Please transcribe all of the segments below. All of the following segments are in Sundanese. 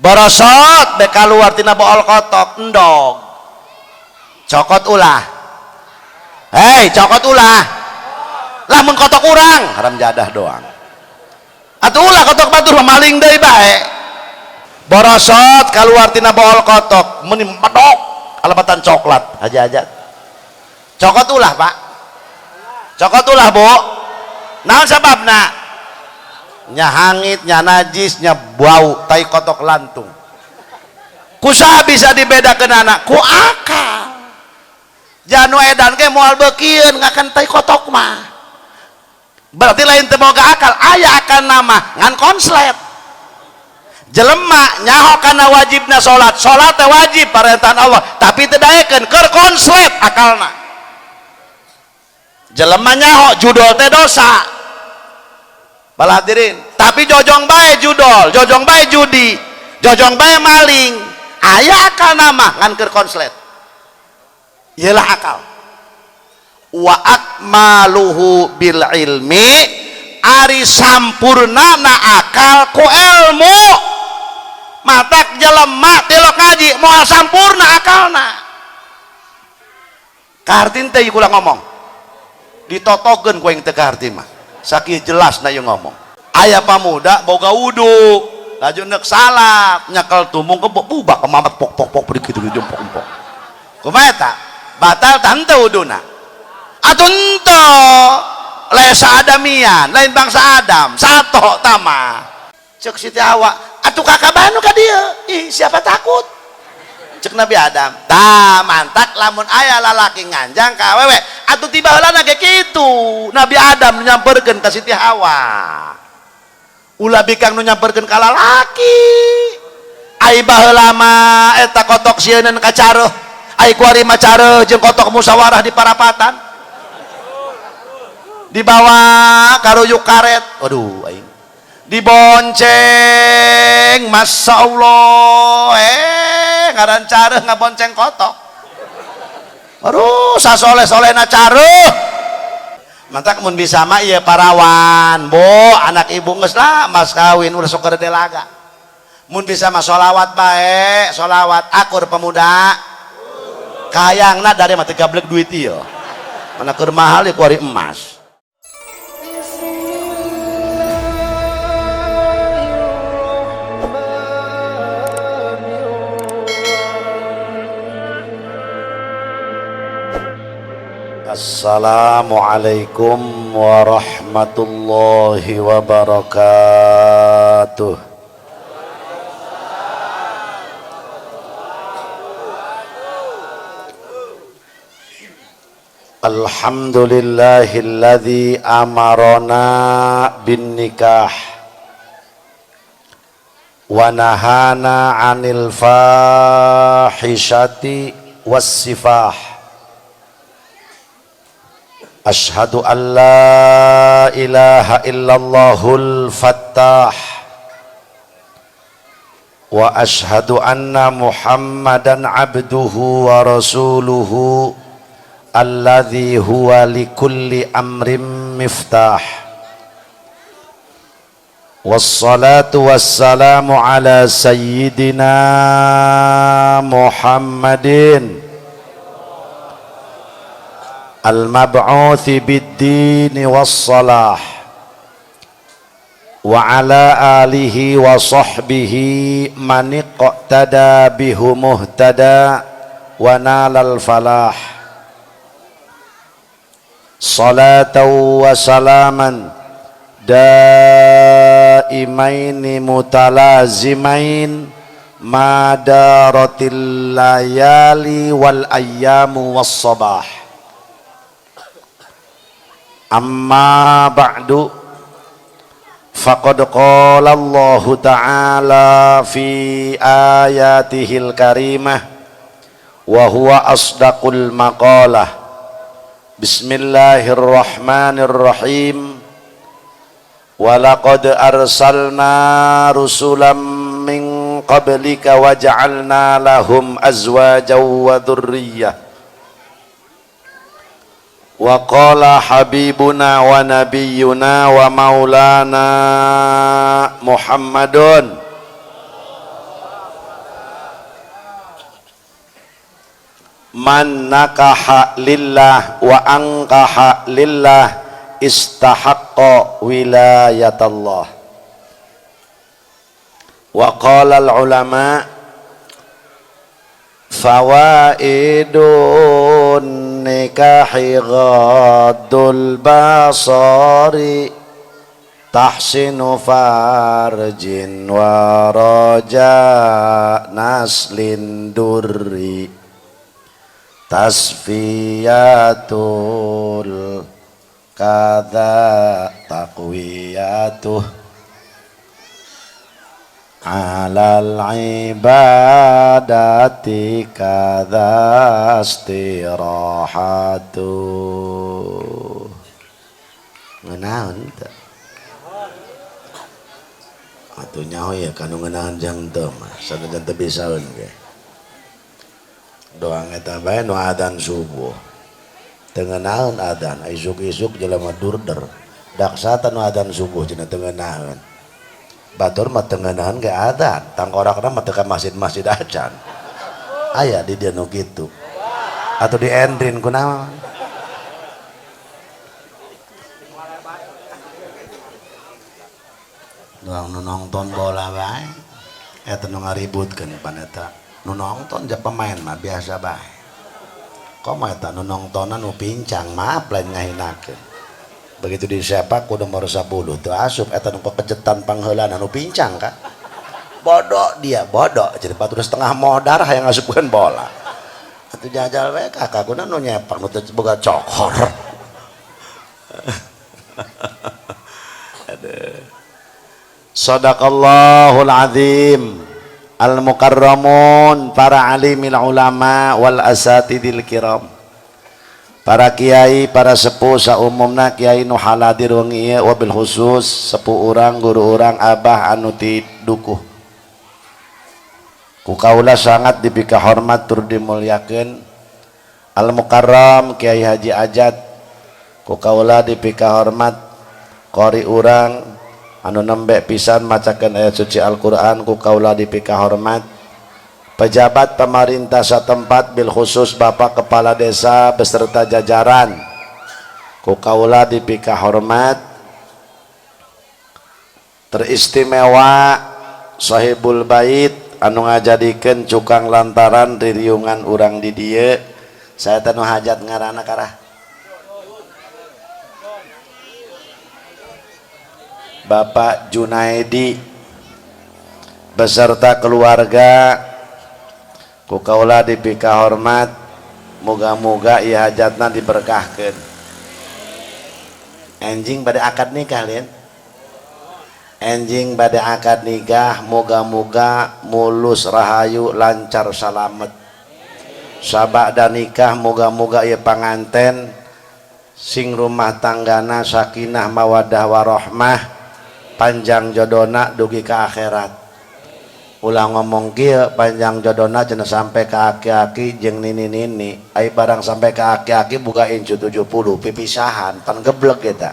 Borosot bek kaluar tina bool kotok endog. Cokot ulah. Hei, cokot ulah. Lamun kotok urang, haram jadah doang. Atuh ulah kotok batur mah maling deui bae. Borosot kaluar tina bool kotok, meuni medok alabatan coklat aja-aja. Cokot ulah, Pak. Cokot ulah, Bu. Naon sababna? Nya hangit, nya najis, nya bau tai kotok lantung. Kusaha bisa dibedakeun anak? Ku akal. Janu edan ge moal beukieun ngakan tai kotok mah. Berarti lain teu boga akal, aya akal nama ngan konslet. Jelema nyaho kana wajibna salat, salat teh wajib parentahan Allah, tapi teu daekeun keur konslet akalna. Jelema nyaho judol teh dosa. Bala hadirin, tapi jojong bae judol, jojong bae judi, jojong bae maling, aya akal nama ngan keur konslet. Iyalah akal. Wa akmaluhu bil ilmi, ari sampurnana akal ku ilmu. Matak jelema tilok ngaji moal sampurna akalna. Kaharti teh kula ngomong. Ditotogeun ku aing teh kaharti mah. Sakieu jelas na ieu ngomong. Aya pamuda boga wudu, laju nek salat, nyekel tumung kebok bubak kemamat pok pok pok begitu jempok empok. Kumaha eta? Batal tah henteu wuduna. Atuh henteu. Laisa adamian, lain bangsa Adam, sato tama. Cek Siti Hawa, atuh kakabanu ka dieu? Ih, siapa takut? Cek Nabi Adam. Tah mantak lamun aya lalaki nganjang ka awewe, atuh tiba heulana ge kitu. Nabi Adam nu nyamperkeun ka Siti Hawa. Ulah bikang nu nyamperkeun ka lalaki. Ai baheula mah eta kotok sieuneun ka careuh. Ai kuari mah careuh jeung kotok musyawarah di parapatan. Dibawa karuyuk karet. Waduh aing. Dibonceng, Masya Allah, ngaran careuh ngabonceng kotok. Aduh, sasoleh-solehna careuh. Mantak mun bisa mah ieu parawan, Bu, anak ibu geus lah mas kawin ulah sok gede laga. Mun bisa mah sholawat bae, sholawat akur pemuda. Kayangna dari mah teu gablek duit ieu. Mana keur mahal ieu kuari emas. Assalamualaikum warahmatullahi wabarakatuh. Alhamdulillahilladzi amarona bin nikah wa nahana 'anil fahishati was sifah. Ashhadu an la ilaha illallahul fattah wa ashhadu anna muhammadan abduhu wa rasuluhu alladzi huwa likulli amrin miftah. Wassalatu wassalamu ala sayyidina Muhammadin al-mab'uthi bid-dini was-salah wa ala alihi wa sahbihi man iqtada bihu muhtada wa nalal falah. Salatan wa salaman daimaini mutalazimain madaratil layali wal ayyamu was sabah. Amma ba'du, faqad qala Allahu ta'ala fi ayatihil karimah wa huwa asdaqul maqalah. Bismillahirrahmanirrahim. Walaqad arsalna rusulan min qablika waja'alna lahum azwajan wa dzurriyyah. Wa qala habibuna wa nabiyyuna wa maulana Muhammadun Man nakaha lillah wa angkaha lillah istahaqqa wilayatallah. Wa qala al ulama fawaidun nikahi ghaddul basari tahsinu farjin wa raja naslin durri tasfiyatul kadza taqwiyatuh alal ibadati kadza istirahatu. Ngenaon teu? Atuh nyaho ya kanu ngeunaan jang teu mah sanajan teu bisaeun ge. Doang eta bae nu adzan subuh. Teu ngeunaheun adzan, isuk-isuk jelema durder. Daksata nu adzan subuh cenah teu ngeunaheun. Batur mah teu ngeunaheun ge adzan, tangkorakna mah teu ka masjid-masjid acan. Aya di dieu nu kitu. Atuh di endrin kunaon? Doang nu nonton bola bae eta nu ngaributkeun pan eta nu nonton ja pemain mah biasa bae. Komo eta nu nontonan nu pincang, maaf lain ngahinakeun. Begitu disepak ku nomor 10 teu asup eta nu kekejetan pangheulana nu pincang ka. Bodoh dia, bodoh. Jadi batur setengah modar hayang ngasupkeun bola. Atuh jajal we kakak guna nu nyepak nu teu boga cokor. Aduh. Sadaqallahul azim. Al-mukarramun, para alimil ulama wal asatidil kiram, para kiai, para sepuh saumumna kiai nu haladir wengi ieu wabil khusus sepuh urang, guru urang, abah anu ti dukuh. Ku kaula sangat dipika hormat tur dimulyakeun. Al-mukarram Kiai Haji Ajat, ku kaula dipika hormat qori urang anu nembe pisan macakeun ayat suci Al-Qur'an, ku kaula dipika hormat pejabat pemerintah setempat bil khusus Bapak Kepala Desa beserta jajaran, ku kaula dipika hormat teristimewa sahibul bait anu ngajadikeun cukang lantaran ririungan urang di dieu. Saya teh nu hajat ngaranna karah Bapak Junaidi beserta keluarga, ku kaula dipika hormat, moga-moga ieu hajatna diberkahkeun. Enjing bade akad nikah lin, enjing bade akad nikah, moga-moga mulus rahayu lancar salamet. Sabada nikah moga-moga ieu panganten sing rumah tanggana sakinah mawaddah warahmah, panjang jodona dugi ke akhirat. Ulah ngomong kieu panjang jodona cenah sampai ke aki-aki jeung nini-nini. Ai barang sampai ke aki-aki buka incu 70 pipisahan pan geblek eta.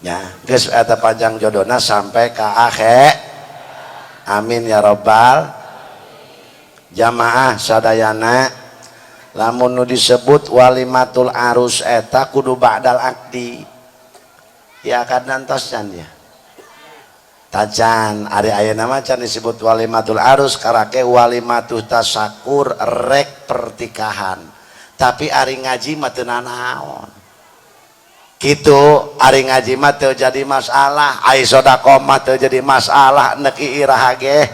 Ya, geus eta panjang jodona sampai ke akhir. Amin ya robbal. Jamaah sadayana lamun nu disebut walimatul arus eta kudu ba'dal akdi. Ya kan nantos can ya. Tacan ari ayeuna mah can disebut walimatul arus karake walimatul tasakur rek pertikahan. Tapi ari ngaji mah teu nanaon. Kitu ari ngaji mah teu jadi masalah, ari sedekah mah teu jadi masalah neuk iraha ge.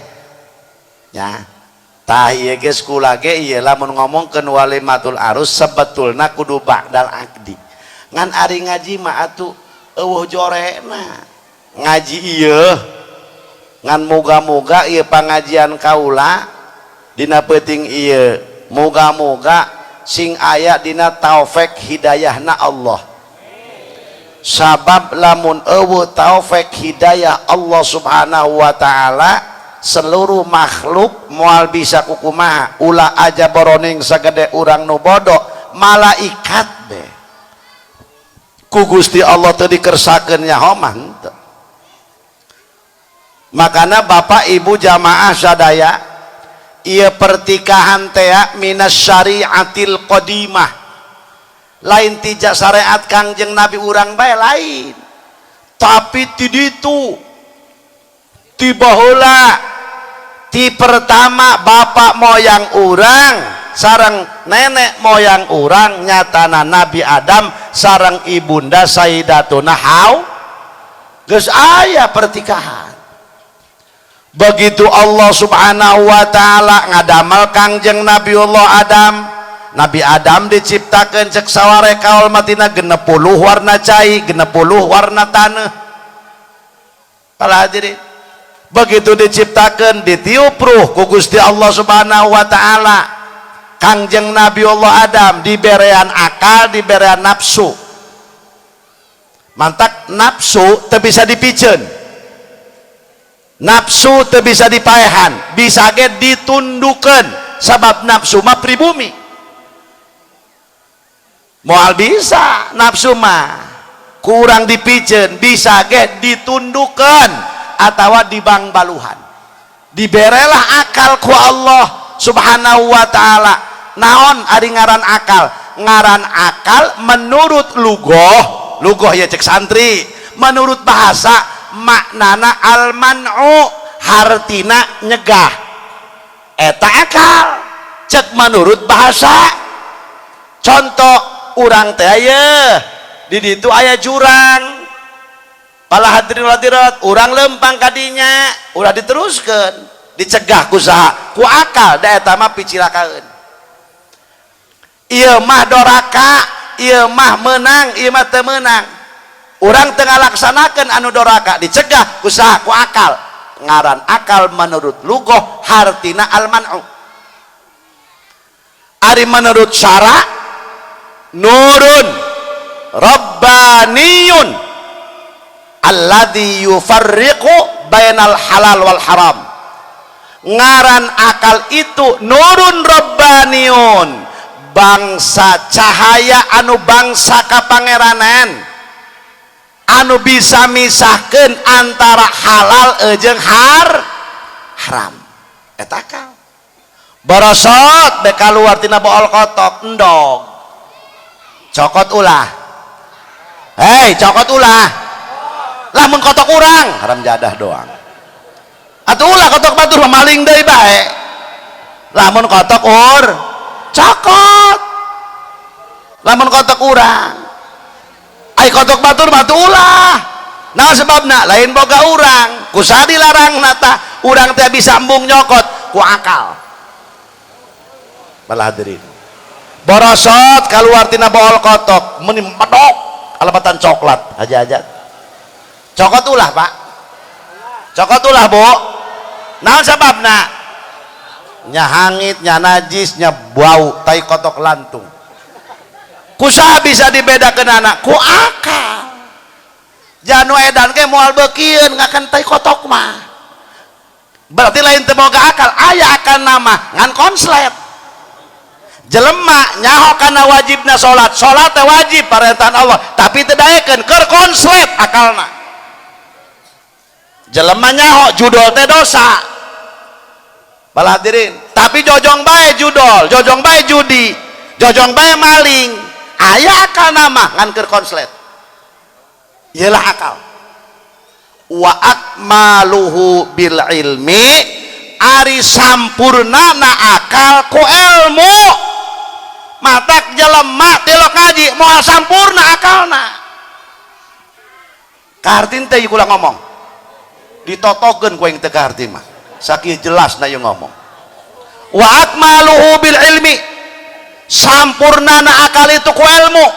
Ya. Tah ieu geus kula ge ieu lamun ngomongkeun walimatul arus sebetulna kudu ba'dal akdi. Ngan ari ngaji mah atuh eueuh jorena. Ngaji ieu ngan moga-moga ieu pangajian kaula dina peuting ieu moga-moga sing aya dina taufik hidayahna Allah. Sabab lamun eueuh taufik hidayah Allah Subhanahu wa taala seluruh makhluk moal bisa kukumaha, ulah aja boroning sagede urang nu bodoh malaikat be ku Gusti Allah teu dikersakeun nyaho mah henteu. Makana Bapak Ibu jamaah sadaya Ieu pertikahan teh minas syariatil qadimah, lain ti syariat Kangjeng Nabi urang bae, lain, tapi ti ditu, ti baheula, ti pertama bapak moyang urang sareng nenek moyang urang, nyatana Nabi Adam sareng ibunda Sayyidatuna Hawa geus aya pertikahan. Begitu Allah Subhanahu wa Ta'ala ngadamel Kangjeng Nabiullah Adam, Nabi Adam diciptakan, cek saware kaul matina 60 warna cai, 60 warna tanah. Para hadirin, begitu diciptakan, ditiup ruh ku Gusti Allah Subhanahu wa Ta'ala, Kangjeng Nabiullah Adam diberean akal, diberean nafsu. Mantak nafsu teu bisa dipiceun, nafsu teu bisa dipaehan, bisa ge ditundukan, sebab nafsu mah pribumi, moal bisa nafsu mah kurang dipiceun, bisa ge ditundukan atau dibangbaluhan. Diberelah akal ku Allah Subhanahu wa Ta'ala. Naon ari ngaran akal? Ngaran akal menurut lugoh, lugoh ya cek santri, menurut bahasa maknana al-man'u, hartina nyegah. Eta akal cek menurut bahasa. Contoh, urang teh aya di ditu, aya jurang. Para hadirin hadirat, urang lempang kadinya, ulah diteruskan. Dicegah ku saha? Ku akal. Da eta mah picilakaeun, ieu mah doraka, ieu mah menang, ieu mah teu meunang. Urang tengah laksanakan anu doraka, dicegah ku saha? Ku akal. Ngaran akal menurut lugoh hartina al-man'u. Ari menurut syara, nurun rabbaniyun alladzi yufarriqu bainal halal wal haram. Ngaran akal itu nurun rabbaniyun, bangsa cahaya anu bangsa kapangeranan, anu bisa misahkan antara halal jeung haram. Eta akal. Borosot bek kaluar tina bool kotok endog, cokot ulah? Hei, cokot ulah? Lamun kotok urang, haram jadah doang atuh. Ulah kotok batur mah, maling deui bae. Lamun kotok ur, cokot. Lamun kotok urang. Ai kotok batur mah tuh ulah. Nah, sebabna lain boga urang. Ku saha dilarang nata? Urang teh bisa embung nyokot ku akal. Para hadirin, borosot keluar tina bool kotok meni medok alamatan coklat aja aja, cokot ulah, Pak? Cokot ulah, Bu? Naon sababna? Nya hangit, nya najis, nya bau tai kotok lantung. Ku saha bisa dibedakeun anak? Ku akal. Janu edan ge moal beukieun ngakan tai kotok mah. Berarti lain teu boga akal, aya akal nama ngan konslet. Jelema nyaho kana wajibna salat, salat teh wajib parentahan Allah, tapi teu daekeun, keur konslet akalna. Jelema nyaho judol teh dosa, para hadirin, tapi jojong bae judol, jojong bae judi, jojong bae maling. Aya akal nama ngan keur konslet. Ialah akal. Wa akmaluhu bil ilmi, ari sampurnana akal ku ilmu. Matak jelema tilok ngaji moal sampurna akalna. Kaharti teh kula ngomong? Ditotokeun ku aing teu kaharti mah. Sakieu jelas na ieu ngomong. Wa akmaluhu bil ilmi, sampurnana akal itu ku ilmu.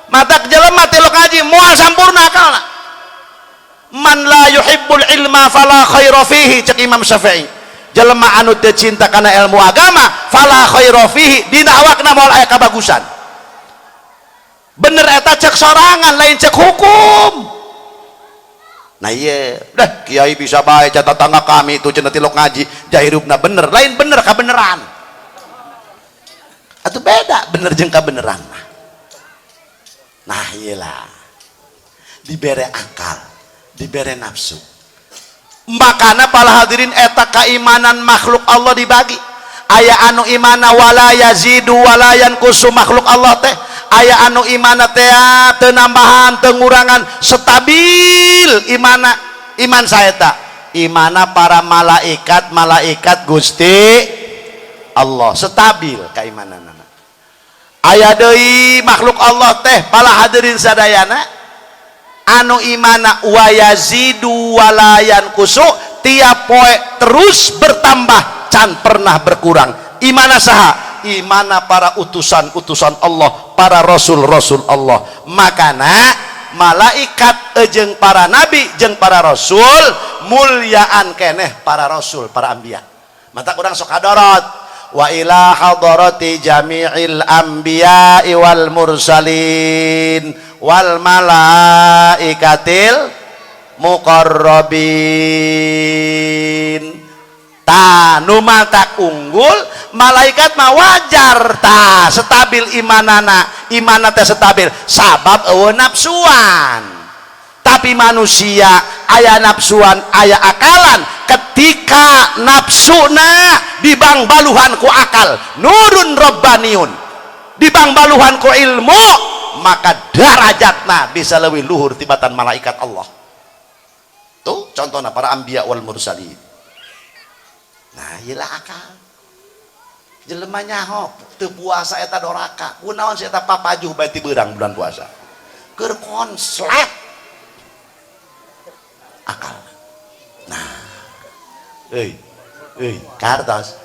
Matak jelema tilok ngaji moal sampurna akalna. Man la yuhibbul ilma fala khaira fihi, cek Imam Syafi'i, jelema anu teu cinta kana ilmu agama, fala khaira fihi, dina awakna moal aya kabagusan. Bener eta cek sorangan, lain cek hukum. Nah iya dah, kiai bisa bae, tetangga kami itu cenah tilok ngaji jahirupna bener. Lain bener kabeneran atau beda bener jeung kabeneran mah. Nah iyalah, dibere akal, dibere nafsu. Makana para hadirin eta keimanan makhluk Allah dibagi. Aya anu imana wala yazidu wala yanqusu makhluk Allah teh, aya anu imana teh teu nambahan teu ngurangan, stabil imana. Iman saeta imana para malaikat, malaikat Gusti Allah, stabil keimananana. Aya deui makhluk Allah teh para hadirin sadayana anu imana wa yazidu wala yanqusu, tiap poe terus bertambah can pernah berkurang. Imana saha? Imana para utusan-utusan Allah, para rasul-rasul Allah. Makana malaikat jeung para nabi jeung para rasul mulyaan keneh para rasul, para anbiya. Mata kurang sok hadorot wa ila hadarati jami'il anbiya'i wal mursalin wal malaikatil muqarrabin. Ta nu matak unggul malaikat mah wajar ta stabil imanana, imana teh stabil sabab eueuh nafsuan. Tapi manusia aya nafsuan, aya akalan. Ketika nafsuna dibangbaluhan ku akal nurun rabbaniun, dibangbaluhan ku ilmu, maka darajatna bisa lebih luhur tibatan malaikat Allah. Tuh contohnya para anbiya wal mursalin. Nah iyalah akal jelema nyaho teu puasa eta doraka, kunaon si eta papajuh bae ti beurang bulan puasa keur konslet akal. Nah euy euy kartos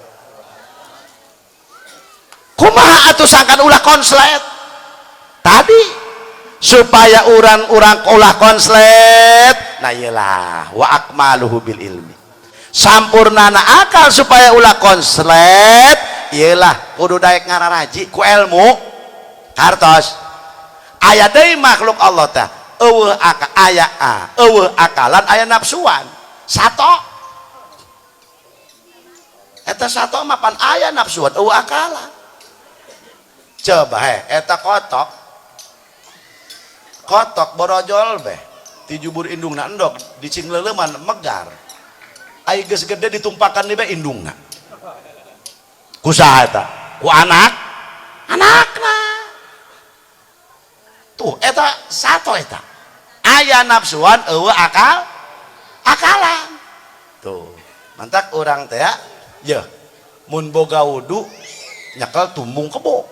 kumaha atuh sangkan ulah konslet tadi supaya urang-urang ulah konslet. Nah iyalah wa akmaluhu bil ilmi, sampurnana akal supaya ulah konslet iyalah kudu daek ngararaji ku ilmu. Kartos aya deui makhluk Allah teh eueuh aka aya a eueuh akalan, aya nafsuan. Sato eta sato mah pan aya nafsuan eueuh akalan. Coba he eta kotok kotok borojol beh tijubur indungna endok dicing leuleman megar, ai geus gede ditumpakan di bae indungna. Ku saha eta? Ku anak anakna. Tuh eta sato eta aya nafsuan eueuh akal akalan. Tuh mantak urang teh ya mun boga wudu nyekel tumbung kebo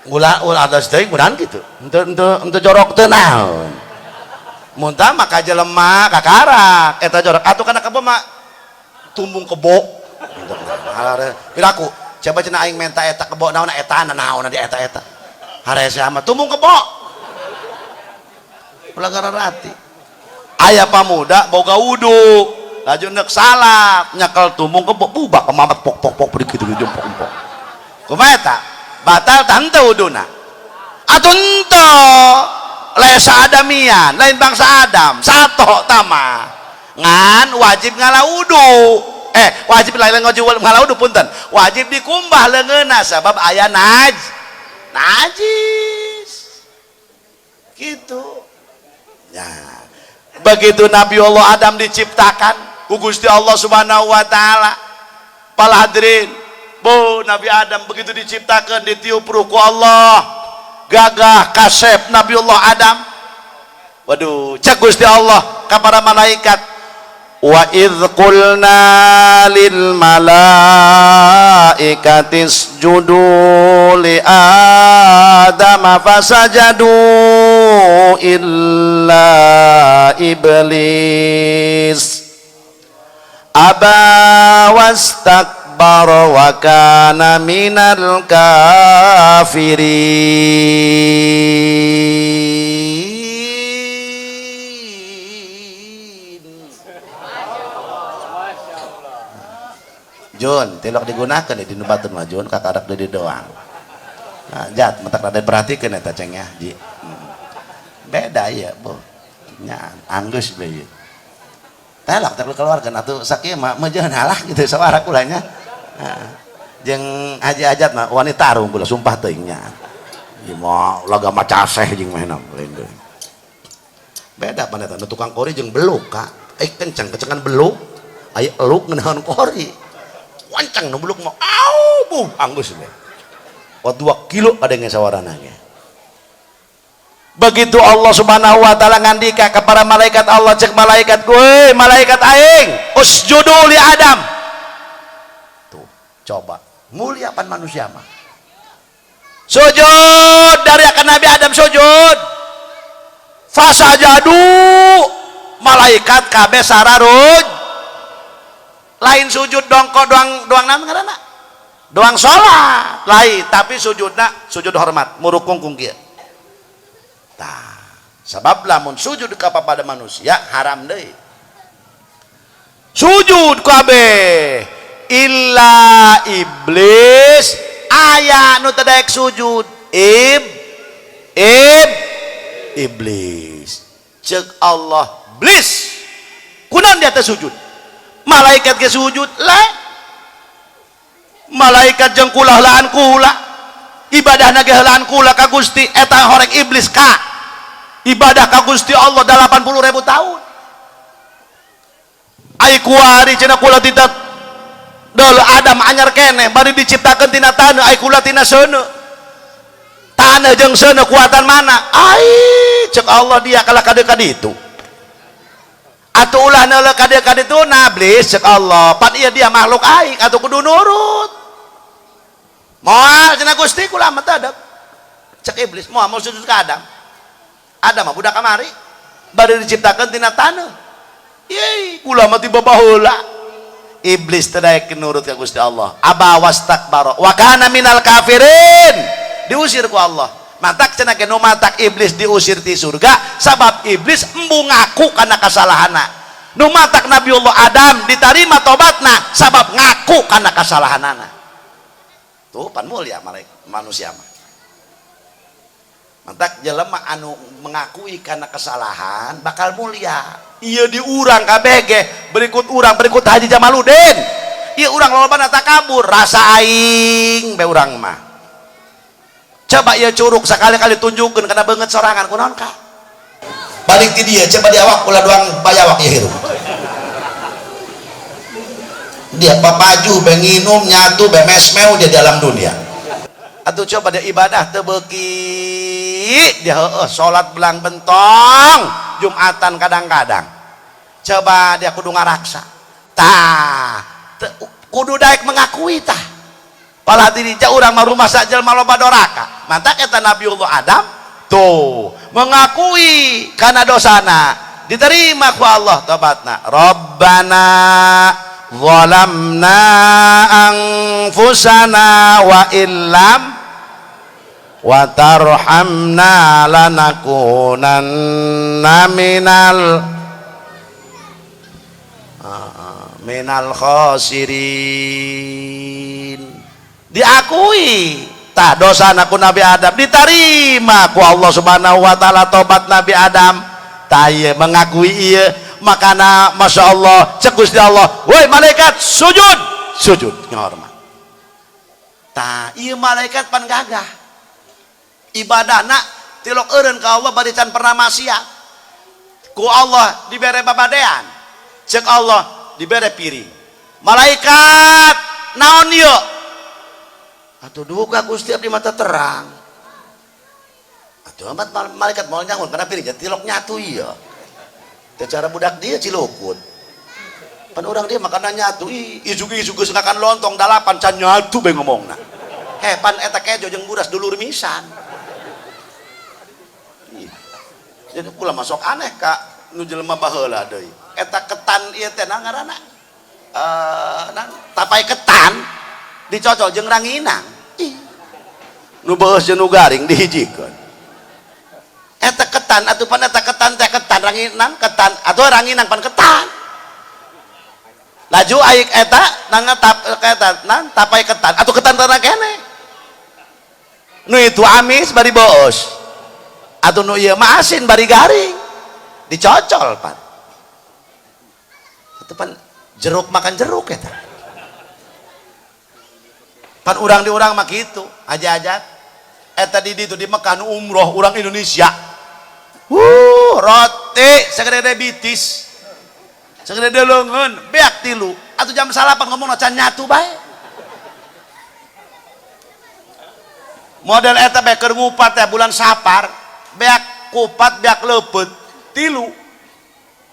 ulah ulah atas teuing kunaon kitu henteu henteu henteu jorok teu naon muntah maka jelema kakarak eta jorok atuh kana kebo mah tumbung kebo. Piraku coba cenah aing menta eta kebo naon eta naon di eta eta harese mah tumbung kebo ulah gararati. Aya pamuda boga wudu laju nek salat nyekel tumbung kebo bubak kemamat pok pok pok begitu gitu pok pok kumaha eta batal tante wuduna atuh henteu lesa adamian lain bangsa Adam sato tama ngan wajib ngala wudu, wajib lain wajib ngala wudu punten, wajib dikumbah leungeunna sabab aya najis gitu ya. Begitu Nabi Allah Adam diciptakan ku Gusti Allah Subhanahu wa taala, para hadirin, bu Nabi Adam begitu diciptakan ditiup ruh ku Allah, gagah kasep Nabi Allah Adam. Waduh, cek Gusti Allah kepada malaikat, wa idz qulna lil malaikati isjudu li adama fasajadu illa iblis aba wastakbara wa kana minal kafirin. Jun, tilok digunakan di nubatun mah Jun, kakarak di doang. Nah, jat, mentak rada perhatikan eta ceng ya, Ji. Beda ya, Bu. Nya, anggeus be ieu. Telok teh keluarkan atuh sakieu mah meujeun halah gitu sawara kulanya. Nah, jeung haji ajat mah wanita tarung kula sumpah teuing nya. Ieu mah laga macaseh jeung mah lain deui. Beda pan eta tukang kori jeung beluk ka. Ai kencang kencengan beluk, ai eluk ngeunaheun kori. Wancang nu beluk mah au buh anggeus we. Wa 2 kilo kadenge sawarana ge. Begitu Allah Subhanahu wa taala ngandika ka para malaikat Allah, cek malaikat, "Woi malaikat aing, usjudu li Adam." Tuh, coba mulia pan manusia mah. Sujud dari akan Nabi Adam sujud. Fasajadu, malaikat kabeh sararuj. Lain sujud dongko doang doang naon ngaranna? Doang salat, lain, tapi sujudna sujud hormat, muruk kungkung kieu. Tah, sebab lamun sujud kepada manusia haram deui. Sujud kabeh illa iblis, aya nu teu daek sujud. Ib ib iblis. Cek Allah, "Iblis, kunaon dia teu sujud? Malaikat ge sujud." Le malaikat jeung kula heulaan kula, ibadahna ge heulaan kula ka Gusti. Eta horeng iblis ka ibadah ka Gusti Allah 80.000 tahun. Ai kuari cenah kula tidak deuleu Adam anyar keneh bari diciptakeun tina taneuh, ai kula tina seuneu. Taneuh jeung seuneu kuatan mana? Ai cek Allah, dia kalah kade ka ditu atuh, ulah neuleuh kade ka ditu na iblis. Cek Allah, pan ieu dia makhluk aing, atuh kudu nurut. Moal cenah Gusti, kula mah teu. Cek iblis, moal mau sujud ka Adam. Adam mah budak kamari bari diciptakeun tina taneuh. Yeay, kula mah ti baheula. Iblis teu daek nurut ka Gusti Allah. Aba wastakbara wa kana minal kafirin. Diusir ku Allah. Matak cenah ge nu matak iblis diusir ti surga sabab iblis embung ngaku kana kasalahanna. Nu matak Nabiullah Adam ditarima tobatna sabab ngaku kana kasalahanana. Tuh pan mulia manusia mah. Mantak jelema anu mengakui karena kesalahan bakal mulia. Iya di urang KBG berikut urang berikut Haji Jamaluddin. Iya urang lolobana takabur rasa aing be urang mah. Coba ieu curug sekali-kali tunjukkeun kana beungeut sorangan kunaon ka? Balik ti dieu coba di awak ulah doang bayawak ieu hirup. Dia papaju be nginum nyatu be mesmeu dia di alam dunia. Atau coba dia ibadah teu beuki dia heueuh salat belang bentong Jumatan kadang-kadang. Coba dia kudu ngaraksa tah, kudu daek mengakui tah. Palah diri urang mah rumah saja loba doraka. Mantak eta Nabiullah Adam tuh mengakui karena dosana diterima ku Allah tobatna. Rabbana zalamna anfusana wa illam wa tarhamna lanakunanna minal minal khasirin. Diakui tah dosa ku Nabi Adam, diterima ku Allah Subhanahu wa taala tobat Nabi Adam. Tah ieu mengakui ieu makana Masya Allah cek Gusti Allah, woi malaikat sujud, sujud ngahormat. Tah ieu malaikat pan gagah ibadahna tilok eureun ka Allah bari can pernah maksiat. Ku Allah dibere babadean, cek Allah dibere piring. Malaikat, naon ieu? Atuh duka Gusti abdi mata terang. Atuh amat malaikat mau nyangun karena piring jadi tilok nyatu ieu. Teh cara budak dia cilukut. Pan urang dia makanan nyatu, ih isuk-isuk geus ngakan lontong dalapan can nyatu be ngomongna. Heh pan eta kejo jeung buras dulur misan. Ih. Jadi kula masuk aneh ka nu jelema baheula deui. Eta ketan ieu teh naon ngaranna? Nan tapai ketan dicocol jeung ranginang. Ih. Nu beuheus jeung nu garing dihijikeun. Eta ketan atuh pan eta ketan teh ketan ranginang ketan atuh ranginang pan ketan. Laju aik eta nang tap eta nan tapai ketan atuh ketan tanah kene. Nu itu amis bari beuheus. Atuh nu ieu mah asin bari garing. Dicocol pan. Itu pan jeruk makan jeruk eta. Pan urang di urang mah kitu, aja-aja. Eta di ditu di Mekah nu umroh urang Indonesia. Roti segede bitis. Sagede leungeun beak tilu. Atuh jam 9 ngomong can nyatu bae. Model eta bae keur ngupat teh bulan Sapar, beak kupat beak leupeut tilu.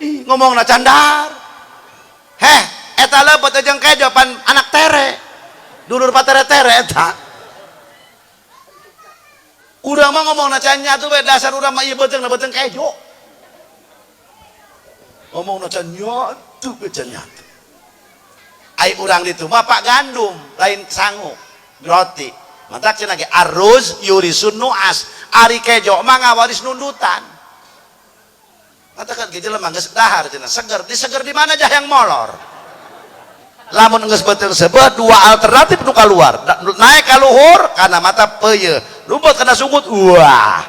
Ih, ngomongna candar. Heh, eta leupeut jeung kejo pan anak tere. Dulur patere-tere eta. Urang mah ngomongna can nyatu bae, dasar urang mah ieu beuteung beuteung kejo. Ngomongna can nyatu bae can nyatu. Ai urang ditu mah Pak gandum, lain sangu, roti. Mantak cenah ge aruz yurisun nuas, ari kejo mah ngawaris nundutan. Katakan ge jelema geus dahar cenah seger, diseger di mana jah yang molor. Lamun geus beuteung seubeuh dua alternatif nu kaluar, naik ka luhur kana mata peuyeul, lumpat kana sungut, wah.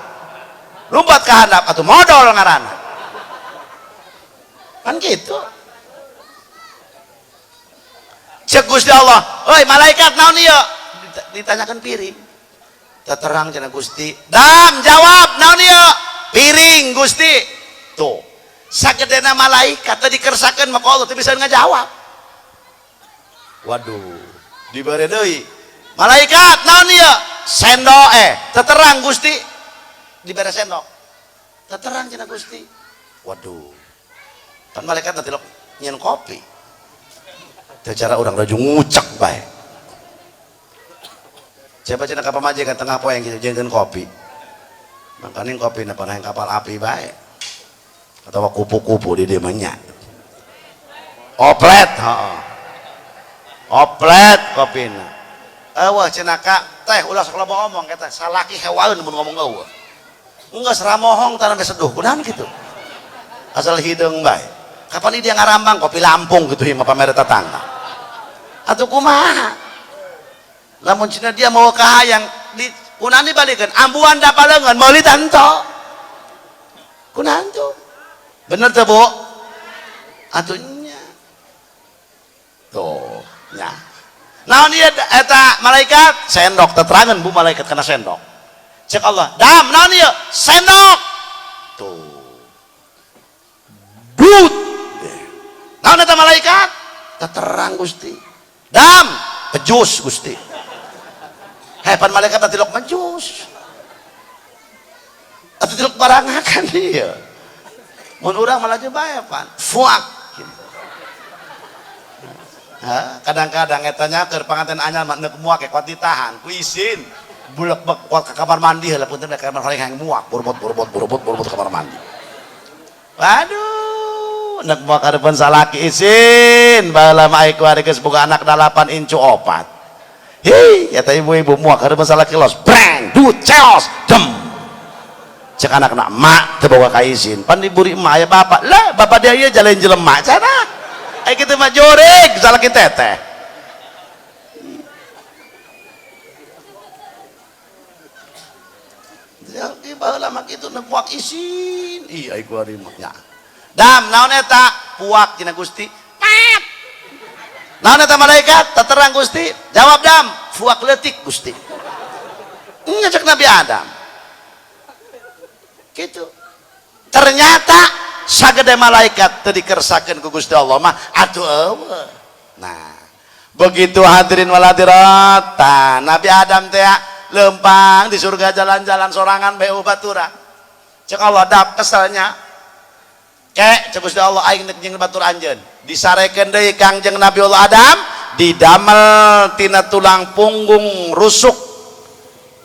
Lumpat ka handap atuh modol ngaranna. Kan gitu. Cek Gusti Allah, "Oi malaikat naon ieu?" Ditanyakan piring. Terang cenah Gusti. Dam jawab naon ieu? Piring Gusti. Tuh. Sagedena malaikat tadi dikersakeun maka Allah teu bisa ngajawab. Waduh, dibere deui. Malaikat naon ieu? Sendok teterang Gusti. Dibere sendok. Teterang cenah Gusti. Waduh. Kan malaikat teh nyieun kopi. Teu cara urang raju ngucek bae. Coba cenah ka pamajikan tengah poe gitu jieunkeun kopi. Makanya kopi na panah kapal api bae. Atau kupu-kupu di dieu mah nya. Oplet, heeh. Oplet kopina. Eueuh cenah ka teh ulah sok loba omong eta salaki hewaeun mun ngomong eueuh. Geus ramohong tanah seduh kunaon kitu. Asal hideung bae. Kapan dia ngarambang kopi Lampung gitu mah pamer tetangga. Atuh kumaha? Lamun cenah dia mau kahayang di kunaon dibalikeun ambuan da paleungeun meuli tanto. Kunaon tuh? Bener teu, Bu? Atuh nya. Tuh, nya. Naon ieu eta malaikat? Sendok teterangan Bu malaikat kana sendok. Cek Allah, "Dam, naon ieu?" Sendok. Tuh. But. Naon eta malaikat? Teterang Gusti. Dam, pejus Gusti. Hepan malaikat teh tilok mejus. Atuh tilok barangakan ieu. Mun urang malah bae pan. Fuak gitu. Kadang-kadang eta nya keur panganten anyar mah neuk muak kuat ditahan ku isin. Bulek bek kuat ke kamar mandi heula punten ke kamar mandi hayang muak burbot burbot burbot burbot kamar mandi. Waduh, nek muak hareupeun salaki isin baheula mah ai kuari geus boga anak 8 incu 4. Hei, eta ibu-ibu muak hareupeun salaki los breng dut ceos dem. Cek anak-anak mak teu boga ka isin, pan diburi emak aya bapak. Lah, bapak dia ieu jalan jelema cenah. Ai kitu mah jurig salaki teteh. Ya, baheula mah kitu neuk muak isin. Ih, ai kuari mah nya. Dam, naon eta? Puak cenah Gusti. Pat. Naon eta malaikat? Teterang Gusti. Jawab dam, fuak leutik Gusti. Nya cek Nabi Adam. Gitu. Ternyata sagede malaikat teu dikersakeun ku Gusti Allah mah atuh eueuh. Nah, begitu hadirin wal hadirat, tah Nabi Adam teh lempang di surga jalan-jalan sorangan bae baturan. Cek Allah dap keselnya. Kek cek Gusti Allah aing nek jeung batur anjeun. Disarekeun deui Kangjeng Nabi Allah Adam didamel tina tulang punggung rusuk.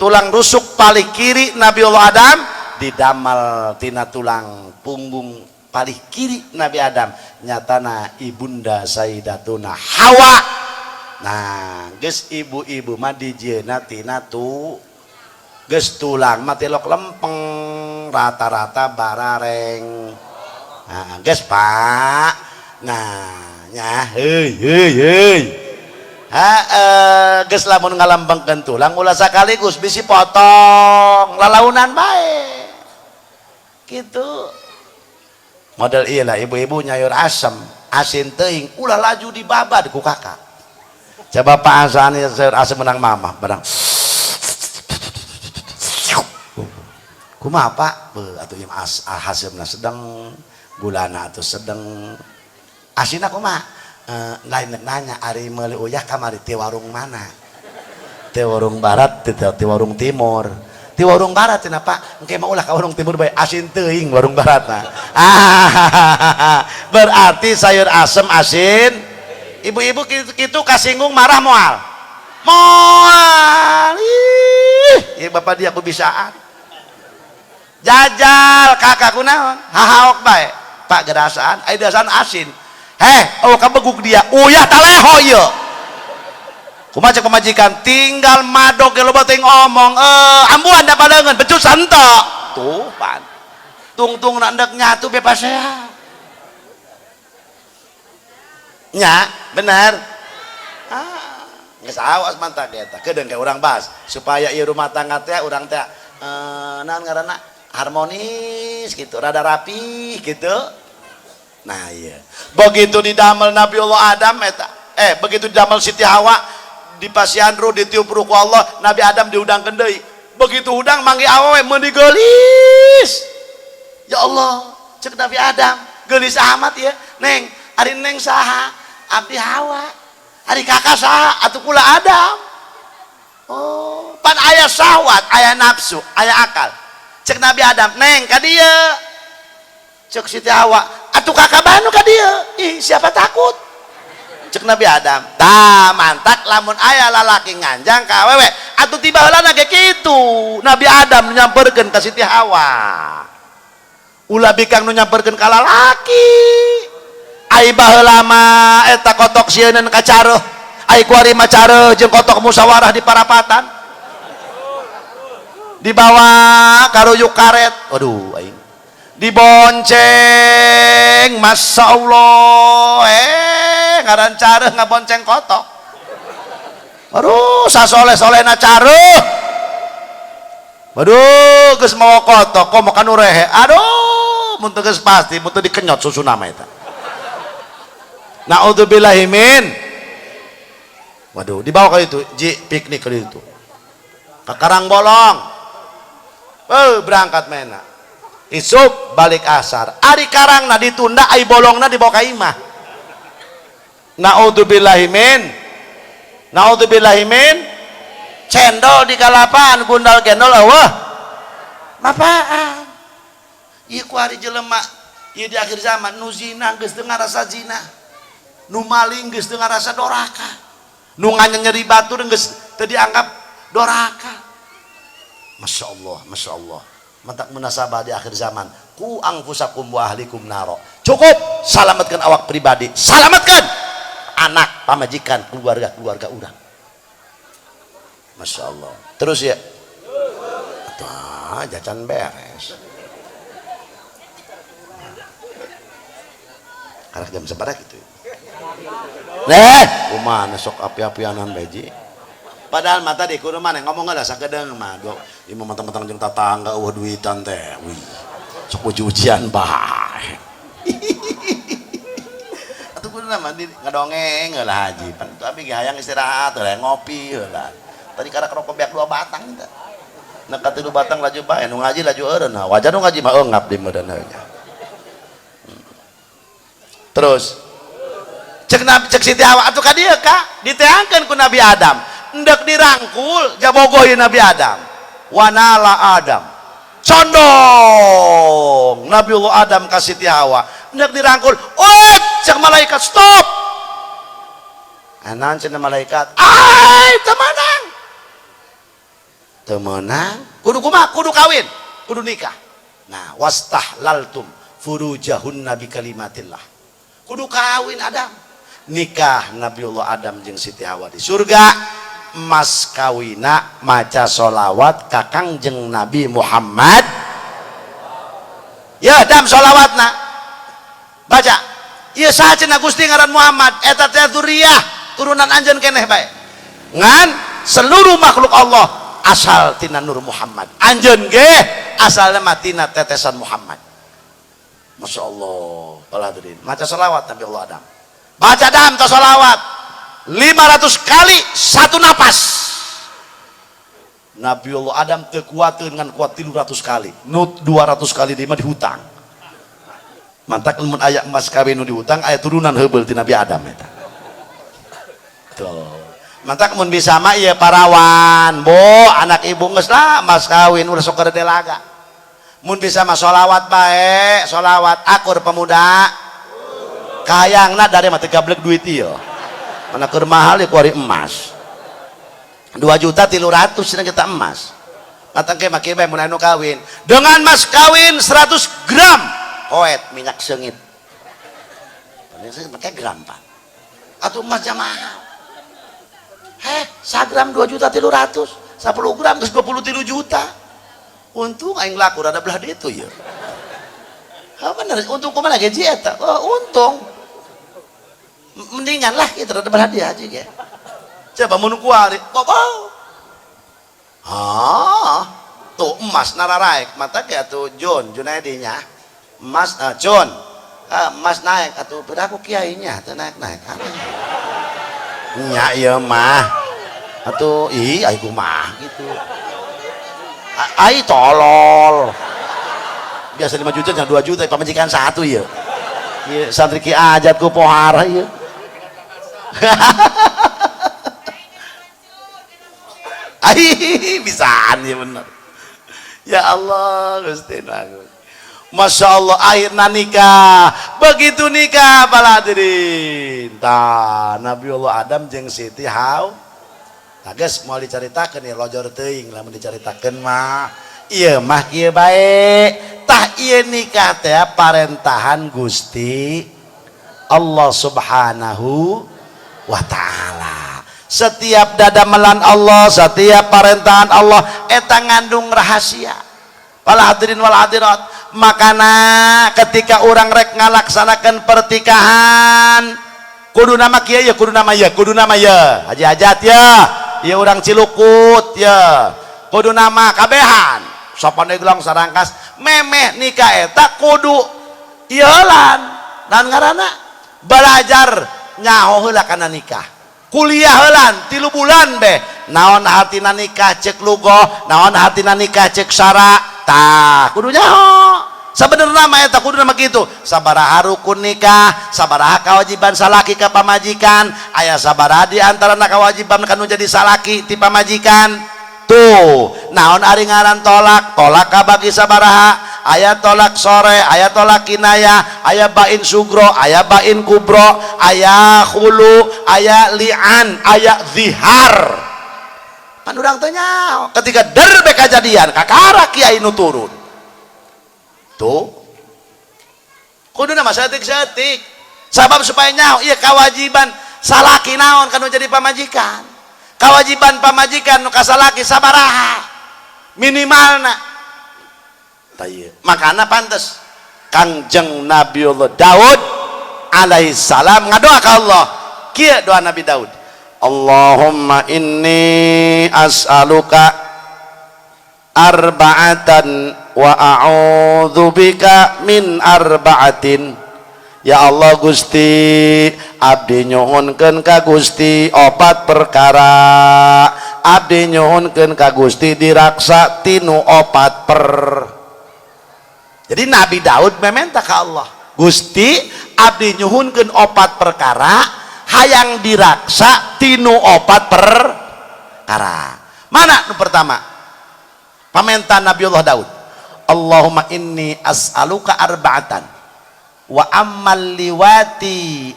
Tulang rusuk palih kiri Nabi Allah Adam didamel tina tulang punggung palih kiri Nabi Adam nyatana ibunda Sayyidatuna Hawa. Nah, geus ibu-ibu mah dijieunna tina tu geus tulang mah tilok lempeng rata-rata barareng. Nah, geus Pak. Nah, nya heuy heuy heuy. Heeh, geus lamun ngalembengkeun tulang ulah sakaligus bisi potong lalaunan bae. Gitu. Model ieu lah ibu-ibu nyayur asem, asin teuing ulah laju dibabad ku kakak. Coba Pak Hasan sayur asem menang mama, menang. Kumaha Pak? Beuh atuh ieu hasilna sedang, gulana atuh sedang, Asin kumaha? Lain nanya ari meuli uyah kamari ti warung mana? Ti warung barat, ti warung timur. Ti warung barat cenah Pak, engke mah ulah ka warung timur bae, asin teuing warung barat mah. Ah, berarti sayur asem asin. Ibu-ibu kitu kasinggung marah moal? Moal. Ih, ieu bapak dia ku bisaan. Jajal kakak kunaon? Hahaok bae. Pak gerasaan, aya dasaan asin. Heh, oh kabeguk dia. Uyah taleho ieu. Kumaha cek pamajikan, tinggal madog ge loba teuing omong, ambuhan da paleungeun becus henteu. Tuh pan. Tungtung na endek nyatu bebas ya. Nya, benar. Ah, geus awas mantak eta. Kedeung ke urang bahas supaya ieu rumah tangga teh urang teh naon ngaranna harmonis gitu, rada rapi gitu. Nah iya. Begitu didamel Nabi Allah Adam eta, begitu didamel Siti Hawa di pasian ruh ditiup ruh ku Allah, Nabi Adam diudangkeun deui. Begitu hudang manggih awewe meuni geulis. Ya Allah, cek Nabi Adam, geulis amat ya. Neng, ari neng saha? Abdi Hawa. Ari kakak saha? Atuh kula Adam. Oh, pan aya syahwat, aya nafsu, aya akal. Cek Nabi Adam, neng ka dieu. Cek Siti Hawa, atuh kakak banu ka dieu. Ih, siapa takut? Cek Nabi Adam, tah mantak lamun aya lalaki nganjang ka awewe, atuh tiba heulana ge kitu. Nabi Adam nu nyamperkeun ka Siti Hawa. Ulah bikang nu nyamperkeun ka lalaki. Ai baheula mah eta kotok sieuneun ka careuh. Ai kuari mah careuh jeung kotok musyawarah di parapatan. Dibawa karuyuk karet. Waduh aing. Dibonceng, Masya Allah, ngaran careuh ngabonceng kotok. Aduh, sasoleh-solehna careuh. Waduh, geus mawa kotok, komo kanu rehe. Aduh, mun teu geus pasti, mun teu dikenyot susuna mah eta. Naudzubillahi min. Waduh, dibawa ke itu, ji piknik ke itu. Ke Karangbolong. Berangkat mena. Isuk balik asar. Ari karangna ditunda, ai bolongna dibawa ka imah. Naudzubillahi min. Naudzubillahi min. Cendol di kalapaan, gundal gendol eueuh. Mapaan? Ieu ku ari jelema ieu di akhir zaman nu zina geus teu ngarasa zina. Nu maling geus teu ngarasa doraka. Nu nganyeri batur geus teu dianggap doraka. Masya Allah, Masya Allah. Mantak munasabah di akhir zaman. Ku angfusakum wa ahlikum naro. Cukup, selamatkan awak pribadi, selamatkan anak, pamajikan, keluarga-keluarga urang. Masya Allah. Terus ya, atuh jajan beres. Karena jam seberapa gitu. Nih, kumaha sok api-apianan beji. Padahal mata di kudu mana ngomong lah sakedeung mah. Ieu mah mentang-mentang jeung tatangga eueuh duitan teh. Wih. Sok uji-ujian bae. Atuh kudu mah di ngadongeng heula haji. Pan tu abi ge hayang istirahat heula ngopi heula. Tadi karak rokok beak 2 batang teh. Nah katilu batang laju bae nu ngaji laju eureun. Nah, wajar nu ngaji mah eungap di meureun nya. Terus cek Nabi, cek Siti Hawa atuh ka dieu ka diteangkeun ku Nabi Adam. Endek dirangkul jabogoh ieu Nabi Adam. Wanala Adam. Condong Nabiullah Adam ka Siti Hawa. Endek dirangkul, "Oi, cek malaikat, stop." Anan cenah malaikat, "Ai, teu meunang." Teu meunang, kudu kumaha? Kudu kawin, kudu nikah. Nah, wastahlaltum furujahunna bi kalimatillah. Kudu kawin Adam. Nikah Nabiullah Adam jeung Siti Hawa di surga. Mas kawina maca solawat ka Kangjeng Nabi Muhammad. Ya dam solawatna baca. Ieu saha cenah Gusti ngaran Muhammad eta teh dzurriyyah turunan anjeun keneh bae. Ngan seluruh makhluk Allah asal tina Nur Muhammad. Anjeun ge asalna mah tina tetesan Muhammad. Masya Allah. Hadirin maca solawat Nabi Allah Adam. Baca dam ta solawat 500 kali satu napas. Nabiullah Adam teu kuateun ngan kuat 300 kali. Nu 200 kali dia mah dihutang. Mantak lamun aya emas kawin nu diutang, aya turunan heubeul ti Nabi Adam eta. Tuh. Mantak mun bisa mah ieu parawan, Bu, anak ibu geus lah mas kawin ulah sok laga. Mun bisa mah sholawat bae, sholawat akur pemuda. Kayangna dari mah teu gablek duit ieu. Mana keur mahal ya kuari emas. 2.300.000 cenah kita emas. Matang ke make bae mun anu kawin. Dengan mas kawin 100 gram koet minyak seungit. Minyak seungit make gram, Pak. Atuh emasnya mahal. Heh, sagram 2.300.000, 10 gram geus 23 juta. Untung aing laku rada belah ditu ya. Ha bener, untung kumaha gaji eta? Oh, untung. Mendingan lah kita rada belah dia aja ge. Coba mun kuari, oh. Ah, tuh emas nararaek, mata ke atuh Jun, Junaidi nya. Emas Jun. Ah, emas naik atuh beraku kiainya teu naik-naik. Nya ieu mah. Atuh ih ai kumaha gitu. Ai tolol. Biasa 5 juta jangan 2 juta pamajikan satu ya. Ieu santri ki ajat ku pohara ieu. Ai bisaan ya bener. Ya Allah Gusti Agung. Masya Allah akhirnya nikah. Begitu nikah para hadirin. Tah Nabi Allah Adam jeung Siti Hawa. Nah geus moal dicaritakeun ya lojor teuing lamun dicaritakeun mah. Ieu mah kieu bae. Tah ieu nikah teh parentahan Gusti Allah Subhanahu wa taala. Setiap dadamelan Allah, setiap parentahan Allah eta ngandung rahasia. Para hadirin wal hadirat, makana ketika orang rek ngalaksanakan pertikahan kudu nama kieu ya, kudu nama ya, kudu nama ya, haji hajat ya, ya orang Cilukut ya, kudu nama kabehan, sopan gelang sarangkas, memeh nikah eta kudu ieu heulan, dan ngaranna belajar nyaho heula kana nikah, kuliah heulan 3 bulan beh, naon hartina nikah cek lugoh, naon hartina nikah cek syara, tah kudu nyaho. Sebenarnya mah eta kudu nama kitu, sabaraha rukun nikah, sabaraha kewajiban salaki ka pamajikan, aya sabaraha di antarana kewajiban kanu jadi salaki ti pamajikan. Tuh, naon ari ngaran tolak, tolak kabagi sabaraha, aya tolak sore, aya tolak kinayah, aya bain sugro, aya bain kubro, aya khulu, aya li'an, aya zihar. Pan urang teh nyaho ketika derbe kajadian kakara kiai nu turun. Tuh. Kuduna mah saeutik-saeutik. Sabab supaya nyaho ieu kewajiban salaki naon kanu jadi pamajikan. Kewajiban pamajikan nu ka salaki sabaraha minimalna. Tah ieu. Makana pantes Kangjeng Nabiullah Daud alaihi salam ngadoa ka Allah. Kieu doa Nabi Daud. Allahumma inni as'aluka arba'atan wa a'udzubika min arba'atin. Ya Allah Gusti, abdi nyuhunkeun ka Gusti opat perkara. Abdi nyuhunkeun ka Gusti diraksa tinu opat per. Jadi Nabi Daud meminta ka Allah, Gusti abdi nyuhunkeun opat perkara, hayang diraksa tinu opat perkara. Mana nu pertama? Pamentan Nabiullah Daud. Allahumma inni as'aluka arba'atan wa ammal liwati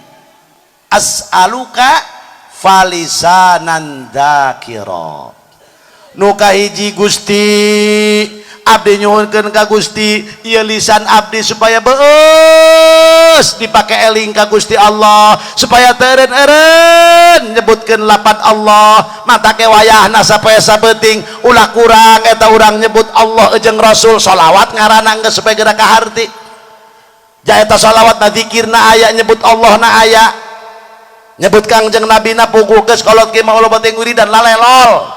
as'aluka falisanan dzakira. Nu kahiji Gusti, abdi nyuhunkeun ka Gusti ieu lisan abdi supaya beus dipake eling ka Gusti Allah, supaya teu eureun-eureun nyebutkeun lapat Allah, mata ke wayahna sapoe sabeuting ulah kurang eta urang nyebut Allah jeung Rasul, sholawat ngaranna geus supaya geura kaharti. Ja eta sholawat na zikirna aya, nyebut Allah na aya, nyebut Kangjeng Nabi na puguh geus kolot ki mah ulah penting wiridan lalelol.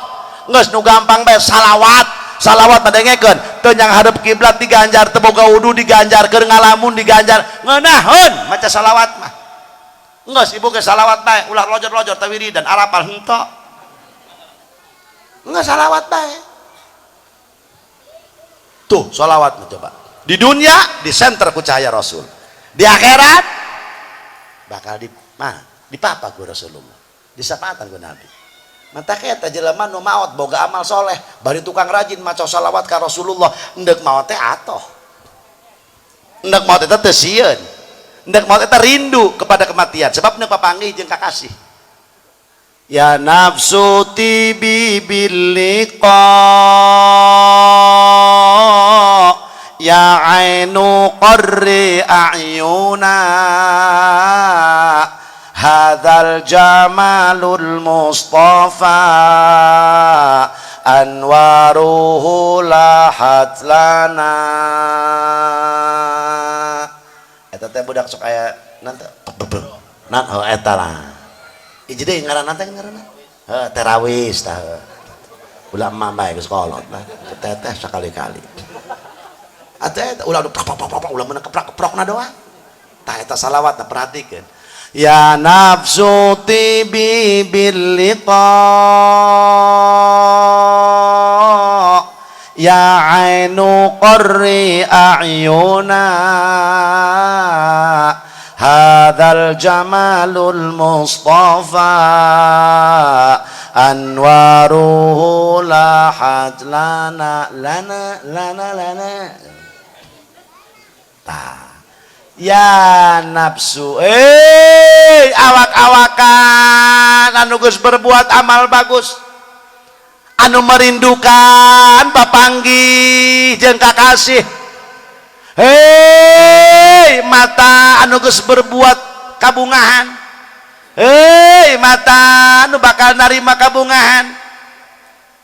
Geus nu gampang bae salawat, salawat padengekeun teu nyang hadep kiblat diganjar, teu boga wudu diganjar, keur ngalamun diganjar, ngeunaheun maca salawat mah. Geus ibu ge salawat bae, ulah lojor-lojor teu wiridan arapal henteu. Geus salawat bae. Tuh salawat mah coba. Di dunia di center ku cahaya Rasul. Di akhirat bakal di mah dipapa ku Rasulullah, disapatan ku Nabi. Mata eta jelema nu maot boga amal soleh, bari tukang rajin maca salawat ka Rasulullah, endek maot teh atoh. Endek maot eta teu sieun. Endek maot eta rindu kepada kematian sebab endek papanggih jeung kakasih. Ya nafsu tibi bil liqa ya ainu qarri a'yuna hadzal jamalul mustafa anwaruhu lahat lana. Eta teh budak sok aya nanti nan oh eta lah. Hiji deui ngaranna teh ngaranna heuh terawis tah ulah emak bae geus kolot lah teteh sakali-kali atuh eta ulah pok ulah meunang keprok-keprokna doang tah eta salawatna perhatikeun. Ya nafsu tibi bil liqa ya ainu qarri a'yuna hadzal jamalul mustafa anwaruhu lahat lana lana lana lana. Tah ya nafsu awak-awakan anu geus berbuat amal bagus, anu merindukan papanggih jeung kakasih. Hei mata anu geus berbuat kabungahan, hei mata anu bakal narima kabungahan.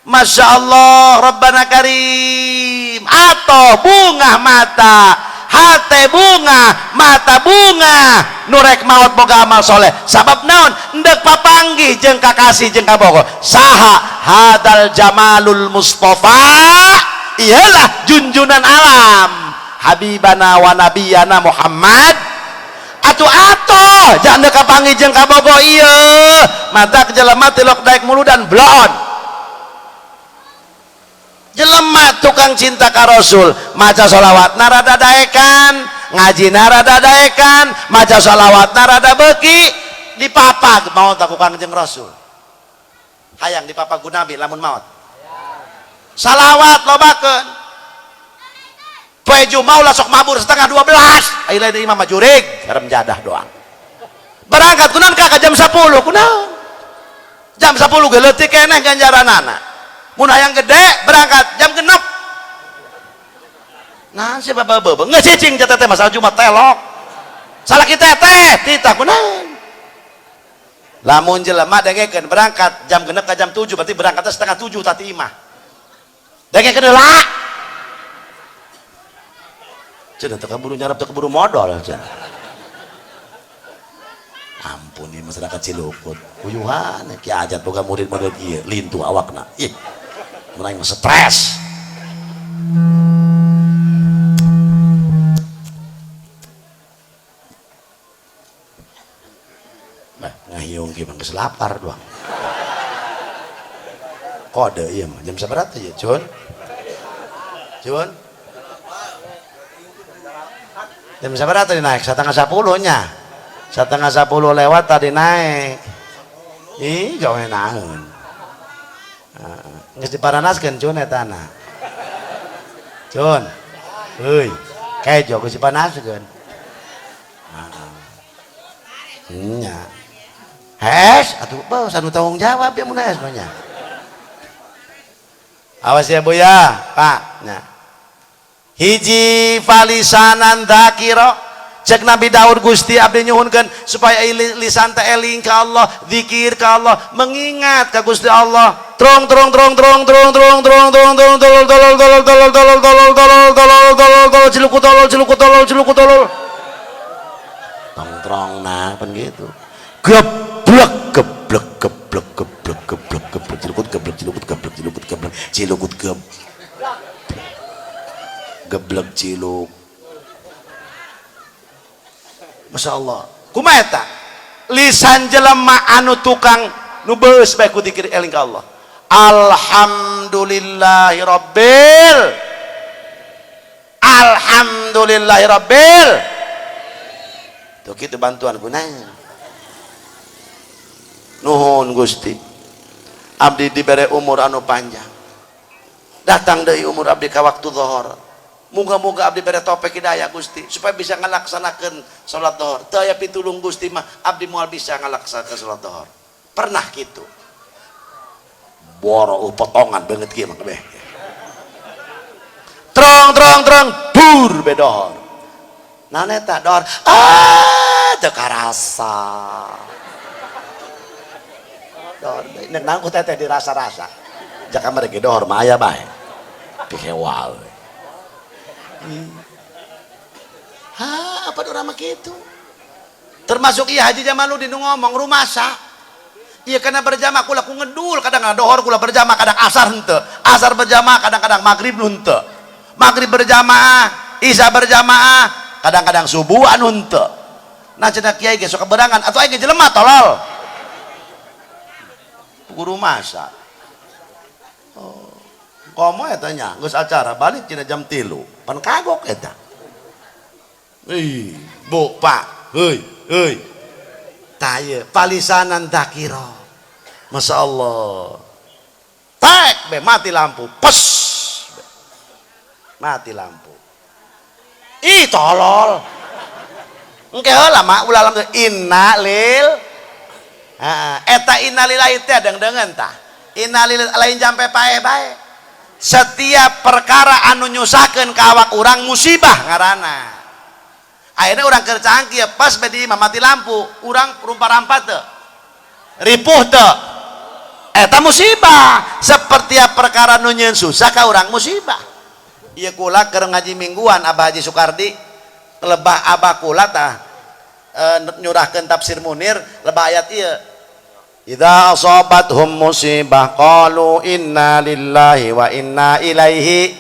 Masya Allah Rabbana Karim. Atau bunga mata, hate bunga, mata bunga, nurek maot boga amal soleh. Sabab naon? Endek papanggih jeung kakasih jeung kabogoh. Saha hadal jamalul mustafa, iyalah junjunan alam Habibana wa nabiyana Muhammad. Atuh atuh jangan dek kapanggih jeung kabogoh ieu mata jelema tilok daek muludan blon. Jelema tukang cinta ka Rasul maca sholawat narada daekan, ngaji narada daekan, maca sholawat narada beuki, dipapag maot ku Kangjeng Rasul. Hayang dipapag ku Nabi lamun maot. Salawat lobakeun. Poe Jumaah ulah sok mabur 11:30. Ai lain imam mah jurig, haram jadah doang. Berangkat kunaon ka jam 10 kunaon? Jam 10 ge leutik keneh ganjaranana. Mun hayang gede berangkat jam 6. Nah si bapak beubeung ngecicing teh teh masalah Jumat telok. Salah kita teh titah kunaon? Lamun jelema dengekeun berangkat jam 6 ka jam 7 berarti berangkatnya 6:30 tati imah. Dengekeun heula. Cenah teu keburu nyarap teu keburu modal cenah. Ampun ieu masyarakat Cilukut. Uyuhan ki ajat boga murid model kieu lintuh awakna. Ih. Mun aing mah stres. Bah, ngahiung ki mah geus lapar doang. Kode ieu mah jam sabaraha teh Cun? Cun? Jam sabaraha tadi naik? 9:30 nya. 9:30 lewat tadi naik. Ih, jauh naon. Geus diparanaskeun Cun eta na. Cun. Heuy, kejo geus dipanaskeun. Heeh. Nya. Hes, atuh bos anu tanggung jawab ya mun hes mah nya. Awas ya Bu ya, Pak. Nya. Hiji falisanan dzakira, cek Nabi Daud Gusti abdi nyuhunkeun supaya lisan teh eling ka Allah, zikir ka Allah, mengingat ka Gusti Allah. Trong trong trong trong trong trong trong trong trong tolol tolol tolol tolol tolol tolol tolol tolol tolol tolol ciluku tolol ciluku tolol ciluku tolol. Tong trong nah pan gitu. Geblek geblek geblek geblek geblek geblek cilukut geblek cilukut geblek cilukut geblek cilukut geblek geblek ciluk. Masya Allah. Kumaha eta? Lisan jelema anu tukang nu beus bae ku dikir eling ka Allah. Alhamdulillahirabbil. Alhamdulillahirabbil. Tuh kitu bantuan kunaon. Nuhun Gusti. Abdi dibere umur anu panjang. Datang deui umur abdi ka waktu zuhur. Moga-moga abdi bere taufik hidayah Gusti supaya bisa ngalaksanakeun salat zuhur. Teu aya pitulung Gusti mah abdi moal bisa ngalaksanakeun salat zuhur. Pernah kitu. Boro potongan beungeut kieu mah kabeh. Trong trong trong dur bedohor. Naon eta dohor? Ah, teu karasa. Dohor nek naon ku teteh dirasa-rasa. Jaka mereka dohor mah aya bae. Pihewal. Ha, apa urang mah kitu? Termasuk iya Haji Jamaluddin nu ngomong rumasa. Iya karena berjamaah kula ku ngedul, kadang dohor kula berjamaah, kadang asar henteu. Asar berjamaah, kadang-kadang maghrib nu henteu. Maghrib berjamaah, isya berjamaah, kadang-kadang subuh anu henteu. Nah cenah kiai ge sok keberangan atuh aing ge jelema tolol. Guru masa. Oh. Komo eta nya geus acara balik cenah jam 3. Pan kagok eta. Ih, Bu, Pak, heuy, heuy. Tah ieu palisanan dzakira. Masya Allah. Tek be mati lampu. Pes. Be. Mati lampu. Ih, tolol. Engke heula mah ulah lampu inna lil. Heeh, eta innalillahi teh deung-deungeun tah. Innalillahi lain jampe paeh bae. Setiap perkara anu nyusahkeun ka awak urang musibah ngaranna. Akhirnya urang keur cangkir pas be di imah mati lampu, urang rumpa-rampa teu. Ripuh teu. Eta musibah. Seperti perkara nu nyieun susah ka urang musibah. Ieu kula keur ngaji mingguan Abah Haji Sukardi, lebah abah kula tah nyurahkeun tafsir Munir lebah ayat ieu. Idza asabathum musibah qalu inna lillahi wa inna ilaihi.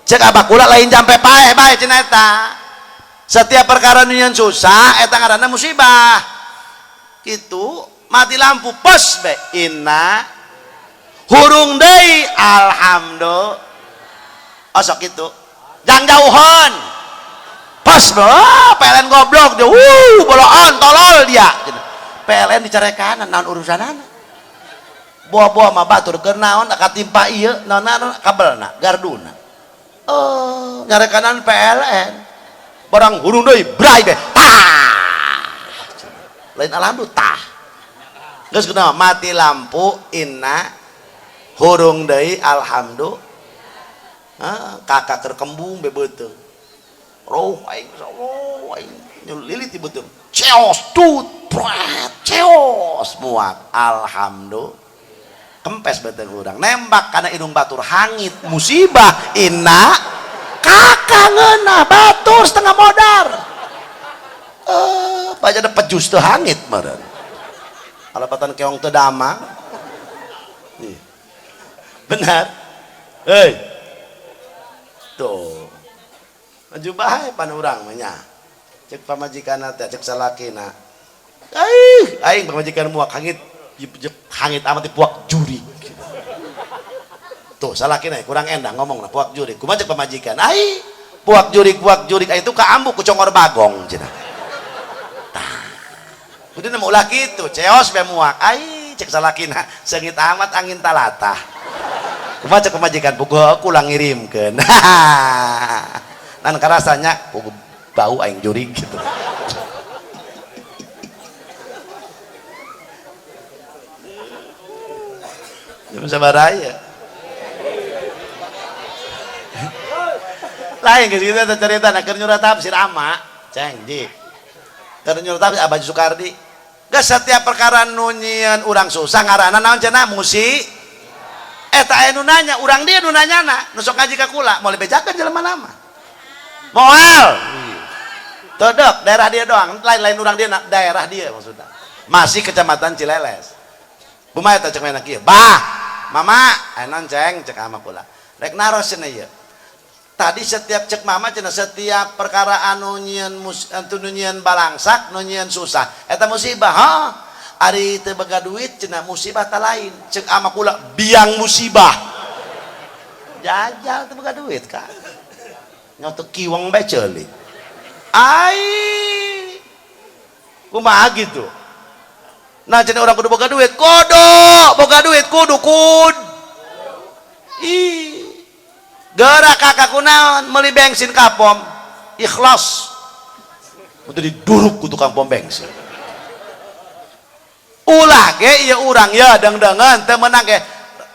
Cek abah kula lain jampe paeh bae cenah eta. Setiap perkara nu nyieun susah eta ngaranna musibah. Kitu mati lampu pos be inna hurung deui alhamdulillah. Osok kitu. Jang jauhan. Pas be, oh, PLN goblok dia. Boloan tolol dia. PLN dicarekanan naon urusanana. Buah-buah mah batur keur naon katimpa ieu naon kabelna garduna. Oh, nyarekanan PLN. Barang hurung deui bray be. Tah. Lain alhamdulillah tah. Geus kunaon mati lampu inna hurung deui alhamdulillah. Ah, kakak keur kembung be beuteung. Roh aing insyaallah aing lilit di beuteung. Ceos tut pret ceos muak alhamdulillah. Kempes beuteung urang nembak kana indung batur hangit musibah inna kakak ngeunah batur setengah modar. Baca ada pejus teu hangit meureun. Alapatan keong teu damang. Nih. Benar. Hei. Tuh. Maju bae pan urang mah nya. Cek pamajikanna teh cek salakina. Aing, aing pamajikan muak hangit hangit amat di puak juri. Tuh salakina kurang endang ngomongna puak juri. Kumaha cek pamajikan? Ai, puak jurik itu ka ambu ku congor bagong cenah. Tah. Kudu mah ulah kitu, ceos be muak. Ai, cek salakina seungit amat angin talatah. Kumaha cek pamajikan puguh aku ulah ngirimkeun. Nan karasanya puguh bau aing jurig gitu. Jam sabaraya. Lain geus kitu teh carita na keur nyurat tafsir ama, ceng ji. Keur nyurat tafsir Abah Sukardi. Geus setiap perkara nu nyieun urang susah ngaranna naon cenah musi. Eta aya nu nanya, urang dia nu nanyana, nu sok ngaji ka kula, moal dibejakeun jelema nama. Moal. Todok daerah dia doang, lain-lain urang dia daerah dia maksudna. Masih kecamatan Cileles. Kumaha eta cek mana kieu? Bah, mama, aya naon ceng cek ama kula. Rek naros cenah ieu. Tadi setiap cek mama cenah setiap perkara anu nyieun anu nyieun balangsak, nu nyieun susah, eta musibah, ha? Ari teu boga duit cenah musibah ta lain. Cek ama kula biang musibah. Jajal teu boga duit ka. Nyoto kiweng bae ceulik. Ai. Kumaha gitu. Nah jadi orang kudu boga duit, kudu boga duit kudu kud. Ih. Gerak kakak kunaon meuli bensin ka pom ikhlas. Udah diduruk ku tukang pom bensin. Ulah ge ieu urang ya deng-dengan teu meunang ge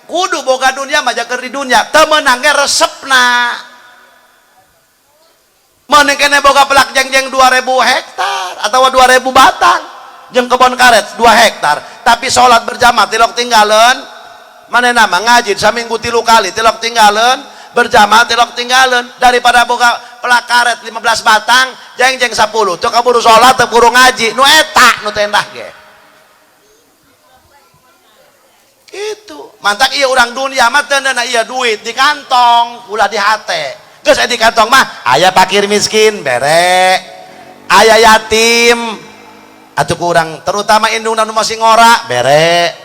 kudu boga dunia mah jaker di dunia teu meunang ge resepna. Mending kene boga pelak jeng-jeng 2000 hektar atau 2000 batang jeung kebon karet 2 hektar tapi sholat berjamaah tilok tinggalan manehna mah ngaji saminggu 3 kali tilok tinggalan berjamaah tilok tinggalan daripada boga pelak karet 15 batang jeng-jeng 10 teu kaburu sholat teu kaburu ngaji nu eta nu teu endah ge itu mantak ieu urang dunia mah teu ndeuna ieu duit di kantong ulah di hate. Geus di kantong mah aya fakir miskin bere, aya yatim atuh kurang terutama indungna nu masih ngora bere.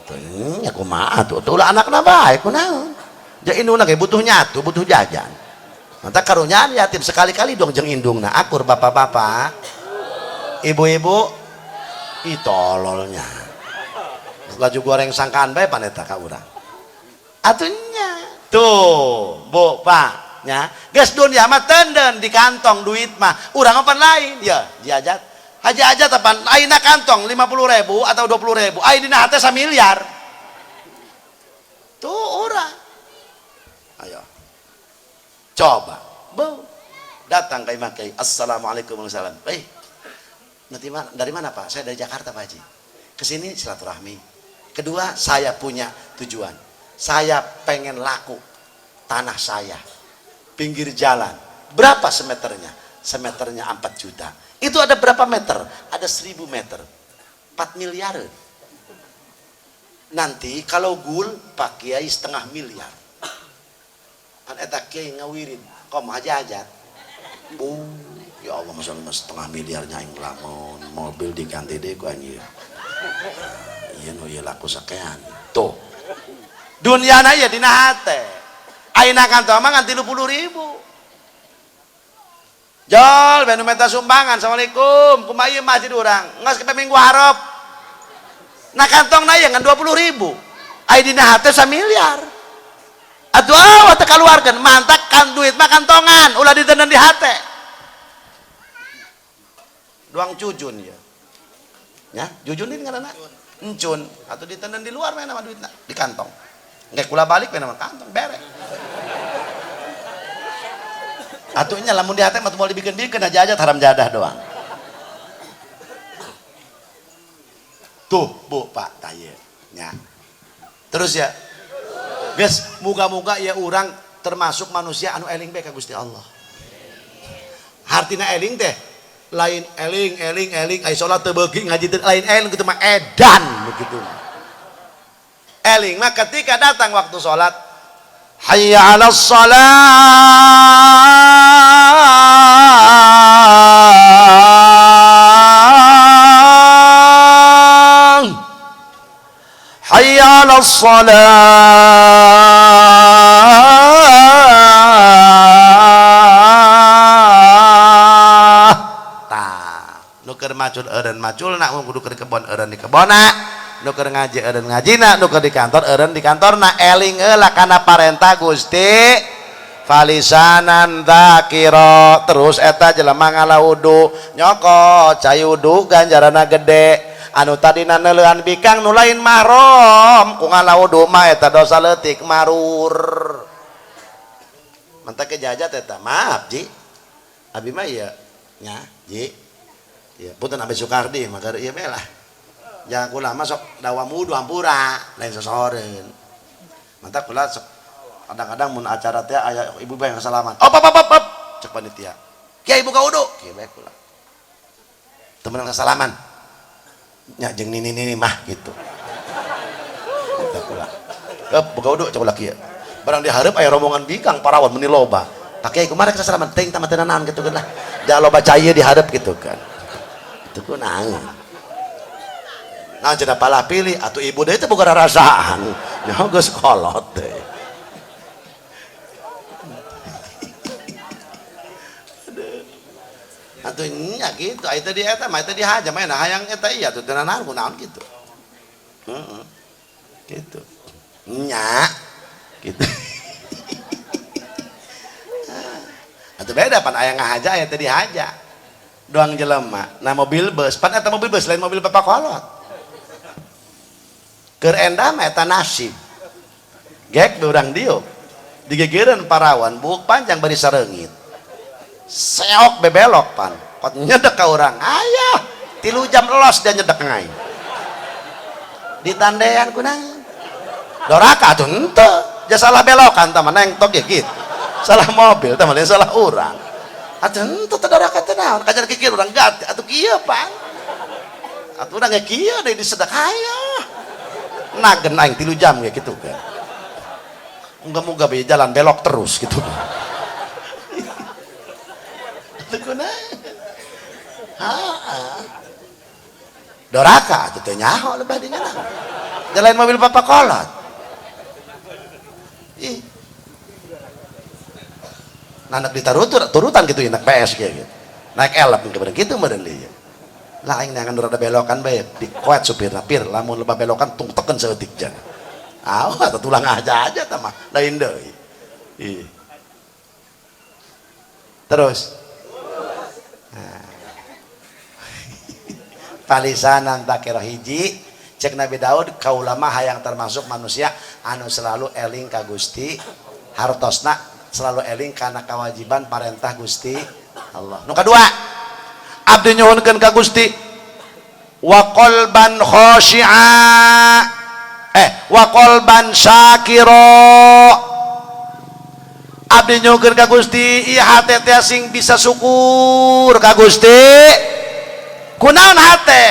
Teuing nya kumaha atuh ulah anakna bae kunaon. Ja indungna ge butuh nyatu, butuh jajan. Mantap karunyaan yatim sekali-kali dong jeung indungna akur bapak-bapak. Ibu-ibu ih tololnya. Laju goreng sangkaan bae paneta ka urang. Atunya tuh bu pak nya geus dunia mah tenden di kantong duit mah urang apa lain ya diajat haji ajat apa ayeuna kantong 50.000 atau 20.000 aya dina hate samiliar tuh urang ayo coba bu datang ka imah kiai assalamualaikum warahmatullahi wabarakatuh. Nanti mana, dari mana pak? Saya dari Jakarta Pak Haji. Kesini silaturahmi. Kedua saya punya tujuan. Saya pengen laku tanah saya pinggir jalan. Berapa semeternya? Semeternya 4 juta. Itu ada berapa meter? Ada 1000 meter. 4 miliar. Nanti kalau gul Pak Kiai setengah miliar. Kan eta kiai ngawirid kom aja aja. Bu, ya Allah masa setengah miliar nyaing lamun mobil diganti deh ku anjir. Iya nu ieu laku sakean. Tuh. Dunyana ya dina hate. Ayeuna kantong mah ngan 30.000. Jol benu minta sumbangan. Assalamualaikum. Kumaha ieu masjid urang? Geus ke minggu hareup. Nah kantongna ieu ngan 20.000. Aya dina hate samiliar. Atuh awak teu kaluarkeun, mantak kan duit mah kantongan, ulah diteundeun di hate. Doang cujun ya. Ya, jujun ini ngaranna. Encun atau diteundeun di luar mana duitna di kantong. Nggak kula balik mana kantong bere. Atunya lamun di hate mah moal dibikin-bikin aja aja haram jadah doang. Tuh, Bu, Pak, taye. Nya. Terus ya. Guys, muga-muga ya urang termasuk manusia anu eling bae ka Gusti Allah. Hartina eling teh lain eling eling eling ai salat teu beuki ngaji teu lain eling kitu mah edan begitu. Eling mah ketika datang waktu salat hayya 'alas salah hayya 'alas salah tah nu keur macul eureun maculna kudu keur kebon eureun di kebonna nu keur ngaji eureun ngajina nu keur di kantor eureun di kantorna eling heula kana parentah Gusti falisanan dzakira terus eta jelema ngalaudu nyokot cai wudu ganjaranna gede anu tadina neuleuan bikang nu lain mahram ku ngalaudu mah eta dosa leutik marur mantak ke jajat eta maaf ji abi mah ieu nya ji ieu punten Abi Soekardi mah keur ieu lah jangan kula mah sok dawam wudu hampura lain sosoreun mantak kula sok kadang-kadang mun acara teh aya ibu bae salaman op op op op cek panitia kiai buka wudu kieu bae kula temenan salaman nya jeung nini nini mah gitu eta kula heup buka wudu cek kula kieu barang dihareup aya rombongan bikang parawan meuni loba Pak Kiai kumaha rek salaman teuing tah mah teu nanaon kitu kan lah da loba cai dihareup gitu kan itu kunaon nah cenah palah pilih atuh ibu deui teh boga rarasaan nya geus kolot teh atuh nya Gitu, aya teh di eta mah teh dihaja mah hayang eta iya tuh teu naon kunaon gitu. Heeh. Gitu. Nya gitu. Atuh beda pan aya ngahaja aya teh dihaja. Doang jelema, nah mobil bus, pan eta mobil bus lain mobil papakolot. Keur endah mah eta nasib. Gek urang dieu. Digegereun parawan buuk panjang bari sareungit. Seok bebelok pan. Kot nyedek ka urang. Ayah, 3 jam los dia nyedek ngai. Ditandean kunaon? Doraka atuh henteu. Ja salah belokan tah mah nengtok ge kitu. Salah mobil tah mah salah urang. Atuh henteu teh doraka teh naon? Kajar kikir urang gat atuh kieu pan. Atuh urang ge kieu deui disedak hayah. Nagen aing 3 jam ge kitu kan. Moga-moga be jalan belok terus gitu. Atuh kunaon? Heeh. Doraka atuh teu nyaho lebah dinya lah. Jalan mobil papakolot. Ih. Nanak ditarutur turutan gitu ya, naik PS kayak gitu. Naik elep mungkin gitu meureun deui. Lah aing neangan rada belokan bae dikoet supirna pir lamun lebah belokan tung teken saeutik jan. Ah, atuh tulang aja aja tah mah lain deui. Ih. Terus. Nah. Palisanan takira hiji cek Nabi Daud kaula mah hayang termasuk manusia anu selalu eling ka Gusti, hartosna selalu eling kana kewajiban parentah Gusti Allah. Nu kadua, abdi nyuhunkeun ka Gusti wa qalban khashi'a wa qalban syakira. Abdi nyuhunkeun ka Gusti ieu hate teh sing bisa syukur ka Gusti. Kunaon hate?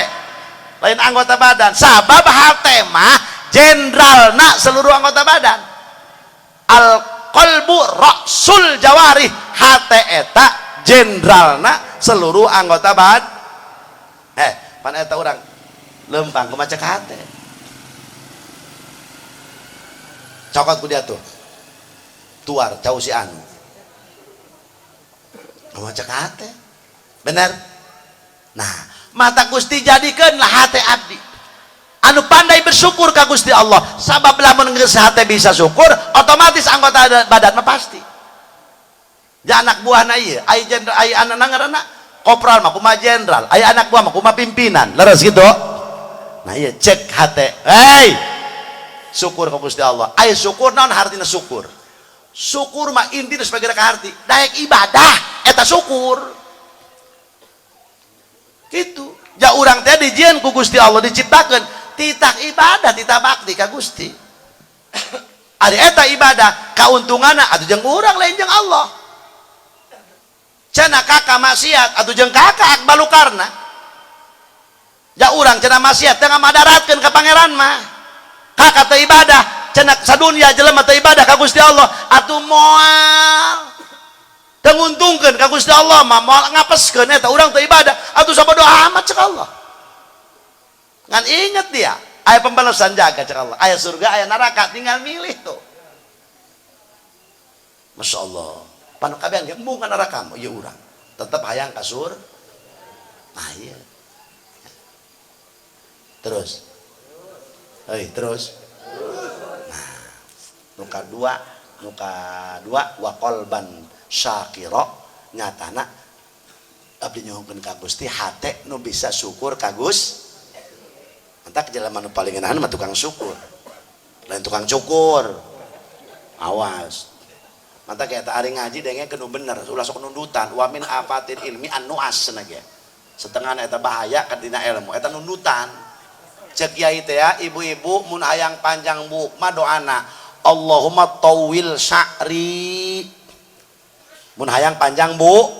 Lain anggota badan. Sabab hate mah jenderalna seluruh anggota badan. Al qalbu ra'sul jawarih, hate eta jenderalna seluruh anggota badan. Pan eta urang lempang kumaha cek hate. Cokot ku dia tuh. Tuar cau si anu. Kumaha cek hate? Bener? Nah, mata Gusti jadikeun lah hate abdi anu pandai bersyukur ka Gusti Allah. Sabab lamun geus hate bisa syukur, otomatis anggota badan mah pasti. Ja anak buahna ieu, ai jenderal, ai anak ngaranna kopral mah kumaha jenderal, ai anak buah mah kumaha pimpinan. Leres gitu. Nah ieu cek hate. Hei, syukur ka Gusti Allah. Ai syukur naon hartina syukur? Syukur mah intina sebagai ka harti, daek ibadah eta syukur. Gitu. Ja urang teh dijieun ku Gusti Allah diciptakeun titah ibadah, titah bakti ka Gusti. Ari eta ibadah kauntunganna atuh jeung urang lain jeung Allah. Cenah kakak maksiat atuh jeung kakak akbalukarna. Ja urang cenah maksiat teh ngamadaratkeun ka pangeran mah. Kakak teh ibadah, cenah sadunya jelema teh ibadah ka Gusti Allah atuh moal teu nguntungkeun ka Gusti Allah mah, moal ngapeskeun eta urang teh ibadah atuh sabodo amat cek Allah. Ngan inget dia, aya pembalasan jaga cek Allah, aya surga aya neraka tinggal milih tuh. Masya Allah, panu kabehan ge embung ka neraka mah ieu urang tetep hayang ka surga. Nah iya. Terus. Hei, terus. Nah, nuka dua wa qalban syakira nyatana abdi nyuhunkeun ka Gusti hate nu bisa syukur ka Gusti. Entak jelema nu paling ngeunahan mah tukang syukur. Lain tukang cukur. Awas. Mantap kayak ari ngaji dengekeun nu bener, ulah sok nundutan. Wa min afatil ilmi an-nu'as cenah ge. Setengah eta bahaya ka dina ilmu, eta nundutan. Cek kiai teh ya, ibu-ibu mun hayang panjang buuk mah doana Allahumma tawil sya'ri. Mun hayang panjang bu,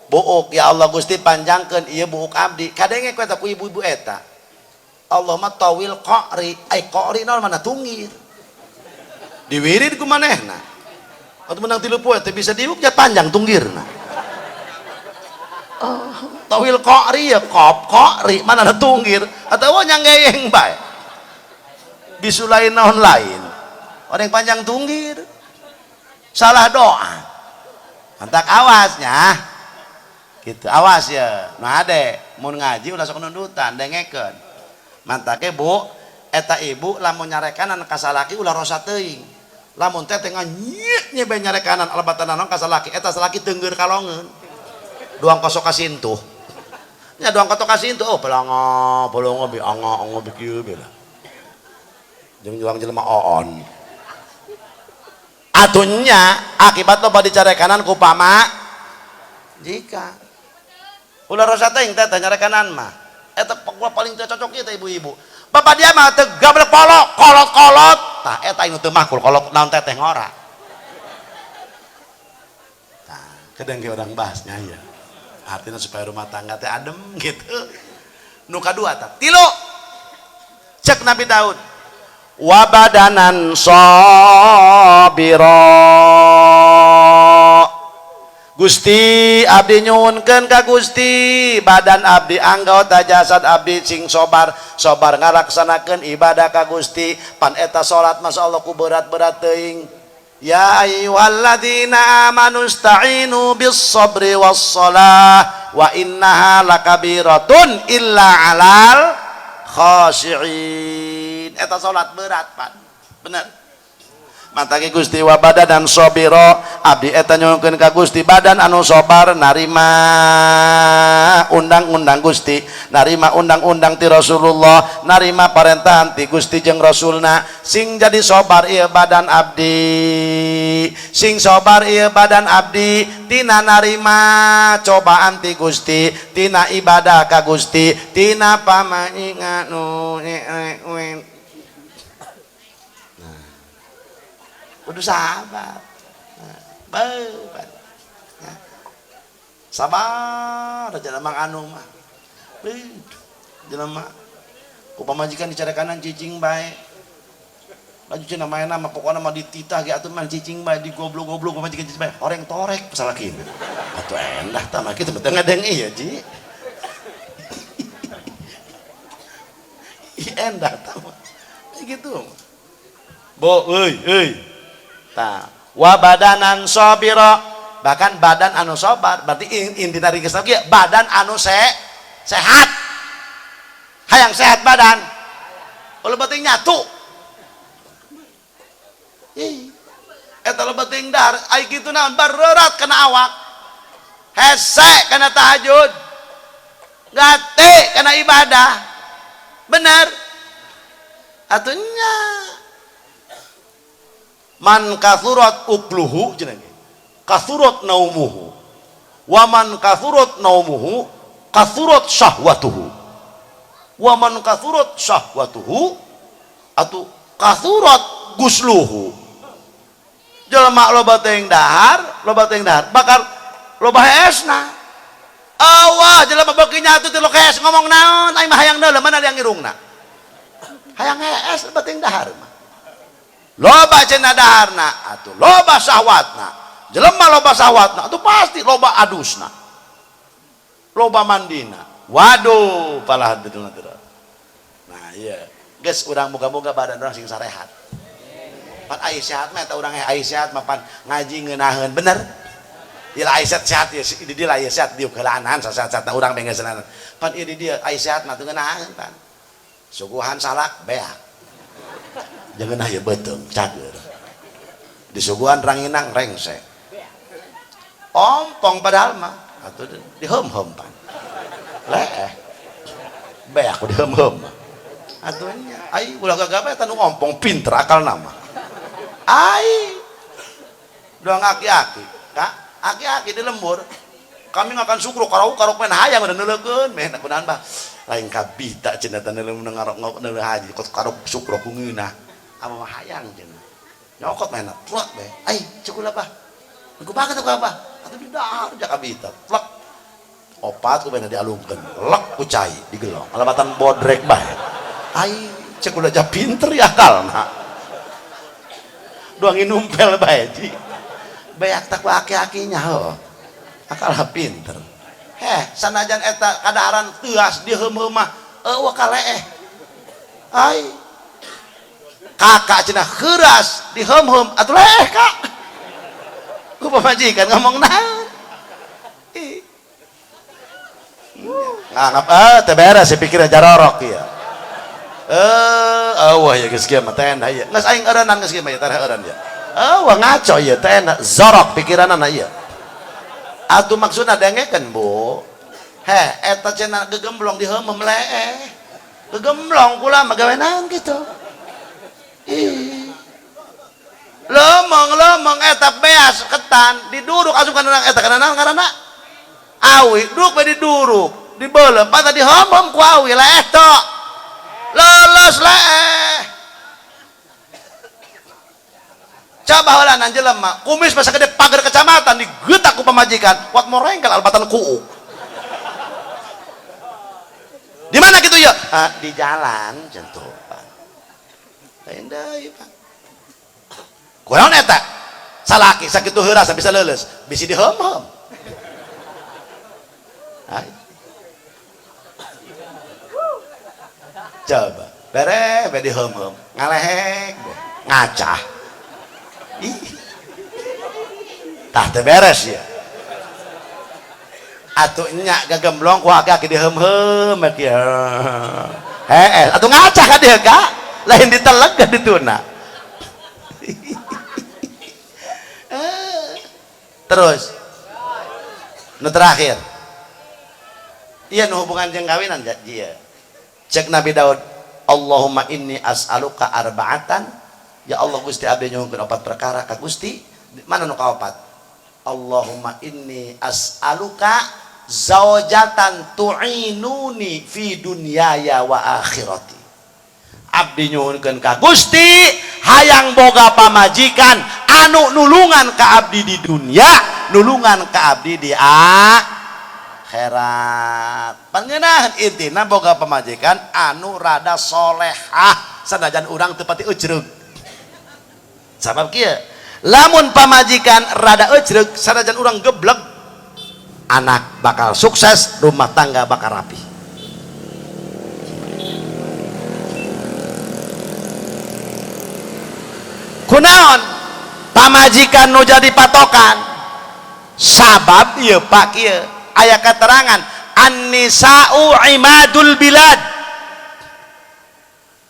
buuk ya Allah Gusti panjangkeun ieu buuk abdi. Kadenge ku eta ku ibu-ibu eta. Allahumma tawil qa'ri, ai qa'ri naon mana tunggir. Diwirid ku manehna. Atuh menang 3 poe teh bisa diuk ja panjang tunggirna. Oh, tawil qa'ri ya qaf qa'ri mana ada tunggir atawa nyanggeyeng bae. Bisu lain naon lain. Orang yang panjang tunggir. Salah doa. Mantak awasnya. Gitu. Awas ya. Nah ade, mun ngaji ulah sok nundutan, dengekeun. Mantake Bu, eta ibu lamun nyarekanan ka salaki ulah rosa teuing. Lamun teh teh nganyit nye bae nyarekanan alebatan naon ka salaki, eta salaki teungeur kalongeun. Doang kosok kasintuh. Nya doang kosok kasintuh, oh belanga, belanga bi anga anga bi kieu bi lah. Jeung juang jelema oon. Atunya akibat loba dicarekanan ku pama jika ulah rosa teuing teh nyarekanan mah. Eta paling teu cocok ieu teh ibu-ibu. Bapak dia mah teu gablek polok, kolot-kolot. Tah eta anu teu makul kolot naon teteh ngora. Tah, kedeng ge urang bahasnya ya. Artinya supaya rumah tangga teh adem gitu. Nu kadua tah, tilu. Cek Nabi Daud. Wa badanan sabira. Gusti abdi nyuhunkeun ka Gusti, badan abdi anggota jasad abdi sing sobar, sobar ngalaksanakeun ibadah ka Gusti. Pan eta salat masyaallah ku berat-berat teuing. Ya ayyuhalladzina amanu ista'inu bis sabri was shalah wa innaha lakabiratun illa 'alal khashi'in. Eta salat berat pan. Bener. Mantake Gusti wa badanan sabira, abdi eta nyuhunkeun ka Gusti badan anu sabar narima undang-undang Gusti, narima undang-undang ti Rasulullah, narima parentahan ti Gusti jeung Rasulna, sing jadi sabar ieu badan abdi, sing sabar ieu badan abdi tina narima cobaan ti Gusti, tina ibadah ka Gusti, tina pamaingan nu. Kudu sabar. Nah, ya. Sabar aja mang anu mah. Jelema ku pamajikan dicarekanan cicing bae. Laju cenah maena mah pokona mah dititah ge atuh mah cicing bae digoblok-goblok pamajikan cicing bae. Horeng torek salakina. Atuh endah tah mah kitu teu ngadeng ieu ji. Ih endah tah mah. Gitu. Bo euy euy. Tah, wa badanan sabira, bahkan badan anu sabar berarti inti dari geus kieu badan anu sehat. Hayang sehat badan. Ulah penting nyatu. Ih. Eta loba teuing dahar, ai kitu naon barerat kana awak. Hese kana tahajud. Gate kana ibadah. Bener. Atunya man kathurat ukluhu jenenge kathurat naumuhu wa man kathurat naumuhu kathurat syahwatuhu wa man kathurat syahwatuhu atau kathurat gusluhu. Jelema loba teuing dahar, loba teuing dahar bakal loba heesna. Awah jelema beuki nyatu teh lo hees ngomong naon aing mah hayang deuleu mana yang irungna. Hayang hees loba teuing dahar mah. Loba cenah daharna atuh loba syahwatna. Jelema loba syahwatna atuh pasti loba adusna, loba mandina. Waduh palah deuleu. Nah iya geus urang moga-moga badan urang sing sarehat. Pan ai sehat mah eta urang ai sehat mah pan ngaji ngeunaheun bener. Ieu ai sehat sehat ieu di dieu aya sehat dieu keulaanan sasehat-sehatna urang beh geus pan ieu di dieu ai sehat mah teu ngeunaheun pan. Suguhan salak beak. Jangan aja beteng cager disuguhan ranginang rengsek ompong padahal mah atau dihem-hem pan leeh beak dihem-hem atunya ai ulah gagah eta nu ompong pinter akal nama ai doang aki-aki kak aki-aki di lembur kami ngakan sukro karau-karau main hayang udah neuleukeun meh kunaon bah lain kabita cenah teh neuleuh ngarok neuleuh haji kot karau sukro ku ngeunah apa mah hayang cenah nyokot mainna plek bae ai cukul apa ku banget aku apa atuh di dahar jakabita plek opat ku bae dialungkeun lek ku cai digelong alabatan bodrek bae ai cekul aja pinter ya akalna doang numpel bae ji beak tak ku aki-akinya heuh akal pinter heh sanajan eta kadaharan teuas diheum-heum mah eueuh kaleeh ai kakak cenah heuras diheum-heum atuh leh kak ku pamajikan ngomong naon. Nganggap ah teu beres sih pikirna jarorok ieu. Eueuh ya geus kieu mah teh enak ieu. Geus aing eureunnan geus kieu mah teh eureun ieu. Eueuh ngaco ieu teh enak zorok pikiranana ieu. Atuh maksudna dengekeun Bu. Heh eta cenah gegemblong diheumem leeh. Gegemblong kula mah gawe naon kitu. Ih. Lemong-lemong eta beas ketan diduruk asup kana eta kana naon ngaranna? Awi, duruk bae diduruk, dibeuleum patah diheumem ku awi leeh tok. Lolos leeh. Coba heula nan jelema, kumis masa gede pagar kecamatan digetak ku pamajikan, kuat morengkel albatan kuuk. Di mana gitu ya? Ah, di jalan jentuh, Pak. Lain deui, Pak. Kunaon eta? Salaki sakitu heuras bisa leuleus, bisi diheum-heum. Coba, bere be diheum-heum, ngalehek be, ngacah. Ih. Tah teu beres ya. Atuh nya gagemblong ku aki-aki diheum-heum kieu. Heeh, atuh ngacah ka dieu ka? Lain diteleg ka dituna. Terus nu terakhir. Iya nu hubungan jeung kawinan ieu. Cek Nabi Daud, Allahumma inni as'aluka arba'atan. Ya Allah Gusti abdi nyuhunkeun opat perkara ka Gusti. Mana nu kaopat? Allahumma inni as'aluka zaujatan tu'inuni fi dunyaya wa akhirati. Abdi nyuhunkeun ka Gusti hayang boga pamajikan anu nulungan ka abdi di dunia, nulungan ka abdi di akhirat. Pangeunah intina boga pamajikan anu rada solehah sanajan urang teu pati ujrug. Sabab kieu, lamun pamajikan rada ujrug sanajan urang geblek, anak bakal sukses, rumah tangga bakal rapi. Kunaon pamajikan nu jadi patokan? Sabab ieu Pak kieu aya keterangan an-nisa'u imadul bilad.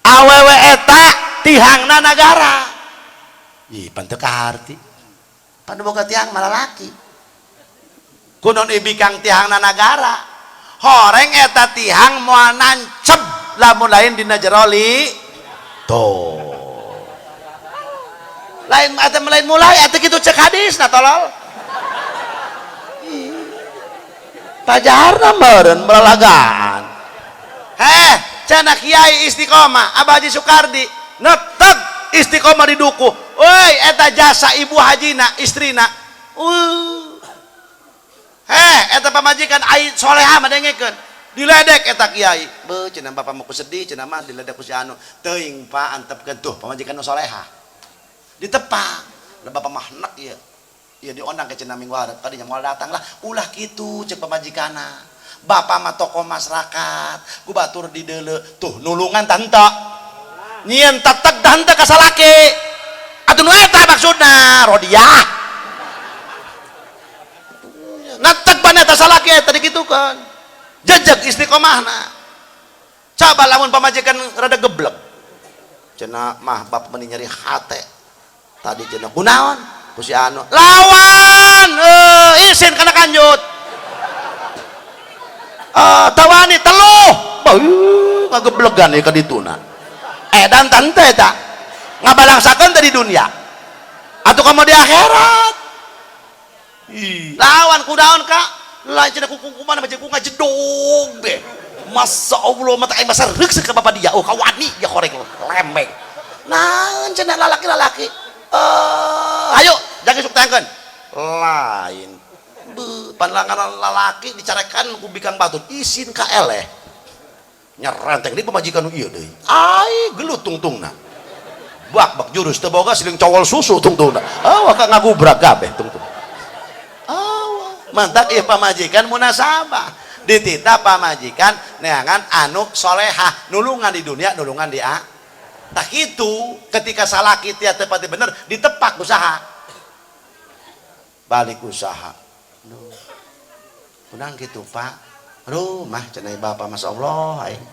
Awewe eta tihangna nagara. Ih, pan teu kaharti. Pan boga tihang malah laki. Kunaon ibikang tihangna nagara? Horeng eta tihang moal nancep lamun lain dina jero li. Tuh. Lain atau lain mulai atau gitu cek hadis nah tolol. Pajarna meureun melalagaan. Heh, cenah kiai istiqomah Abah Haji Sukardi neteg istiqomah di duku. Woi, eta jasa ibu hajina, istrina. Heh, eta pamajikan ai soleha mah dengekeun. Diledek eta kiai. Beuh cenah bapak mah ku sedih cenah mah diledek ku si anu. Teuing Pak antepkeun tuh pamajikan nu soleha. Ditepak. Lah bapak mah nek ieu. Ieu diondang ke cenah minggu hareup tadinya moal datang lah. Ulah kitu cek pamajikanna. Bapak mah tokoh masyarakat, ku batur di deuleu. Tuh nulungan tante. Nyieun teteg tante ka salaki. Atuh nu eta maksudna rodiah. Neteg ban eta salaki eta dikitukeun. Jejeg istiqomahna. Coba lamun pamajikan rada geblek. Cenah mah bapak meni nyeri hate. Tadi cenah kunaon? Ku si anu. Lawan isin kana kanjut. Tawani teluh. Beuh ngageblegan ieu ka dituna. Edan tante eta. Ngabalangsakeun teh di dunia. Atuh kamu di akhirat. Ih, lawan kunaon Kak? Lain cenah kukungkuman mah jeung ku ngajedog deh. Masa Allah mata aing masa reuk ka bapak dia. Oh kawani dia koreng lembek. Naon cenah lalaki-lalaki. Ayo jangan sok tangkeun. Lain. Beuh, panlangan lalaki dicarekan ku bikang batur isin ka eleh. Nyerenteng di pamajikan nu ieu deui. Ai gelut tungtungna. Bak bak jurus teu boga siling cowol susu tungtungna. Awak ka ngagubrak kabeh tungtung. Awak mantak ieu pamajikan munasabah. Dititah pamajikan neangan anu solehah, nulungan di dunia, nulungan di akhirat. Tak itu ketika salaki tia tepati bener ditepak usaha. Balik usaha. Duh. Kunang gitu Pak. Aduh mah cenah bapak, Masya Allah aing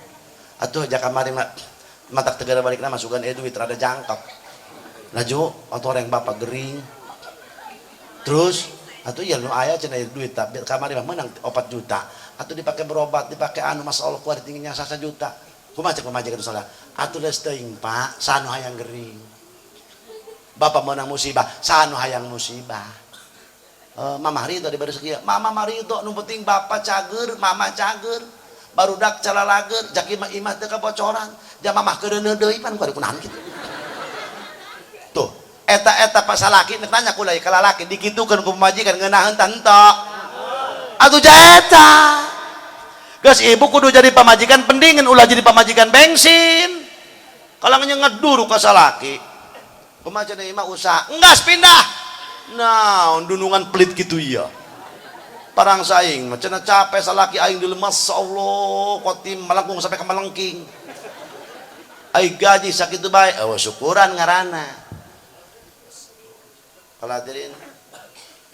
atuh ja kamari mah matak tegara balikna masukan duit rada jangkep laju otoreng bapak gering terus atuh ya nu aya cenah duit tapi kamari mah menang 4 juta atuh dipakai berobat dipakai anu, Masya Allah, kuat tingginya 1 juta. Kumaha cek pamajikan salah atuh geus teuing Pak, sanu hayang gering bapak menang musibah, sanu hayang musibah. Mama ridho diberi sekian, mama ridho, nu penting bapak cager, mama cager, barudak calalager, jaki mah imah teu kebocoran, jam mamah keureuneuh deui pan kuari kunaon kitu. Tuh eta-eta pas salaki nek tanya kula ka lalaki dikitukeun ku pamajikan ngeunaheun tah henteu atuh eta. Geus ibu kudu jadi pamajikan pendingin, ulah jadi pamajikan bensin. Kalau ngeduru ka salaki kumaha cenah imah usaha enggas pindah nah dunungan pelit gitu iya parang saing mah cenah capek salaki aing dilemas Allah kotim melengkung sampai ke melengking ai gaji sakitu bae oh syukuran ngaranna. Kalau hadirin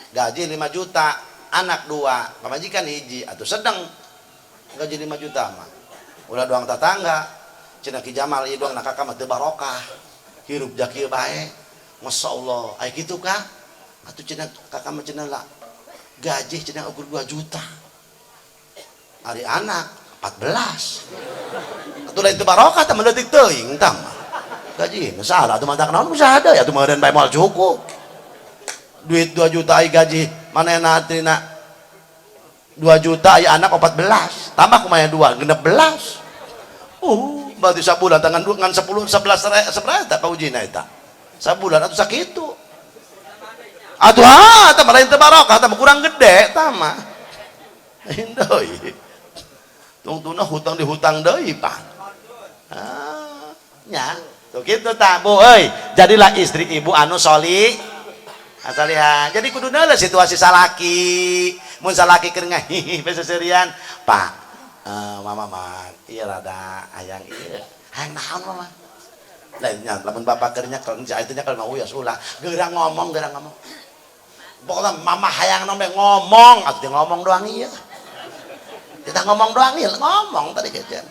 gaji 5 juta anak 2 pamajikan hiji atau sedang gaji 5 juta mah ulah doang tetangga cenah Ki Jamal ieu doang kakak mah teu barokah hirup jaki bae. Masya Allah ai kitu kah atuh cenah kakak mah cenah lah gaji cenah ukur 2 juta ari anak 14 atuh lain teu barokah tah leutik teuing tah mah gaji salah atuh mantak naon usaha deui atuh meureun bae moal cukup duit 2 juta ai gaji manehna tina 2 juta ai anak 14 tambah kumaha 2 16 berarti sabulan tangan 2 ngan 10 11 11 tak kaujina eta sabulan atuh sakitu atuh ha tah lain teu barokah tah kurang gede tah mah lain deui tungtuna hutang dihutang deui pan ah nya tuh kitu tah Bu euy. Jadilah istri ibu anu soli asalihan. Jadi kudu neuleuh situasi salaki. Mun salaki keur ngahihi seserian Pak, mama mah ieu rada hayang ieu hayang naon mama lainnya lamun bapak keur nyekel itu nyekel mah uyas ulah geura ngomong geura ngomong pokoknya mama hayang nombe ngomong atuh dia ngomong doang iya kita ngomong doang iya ngomong tadi kecil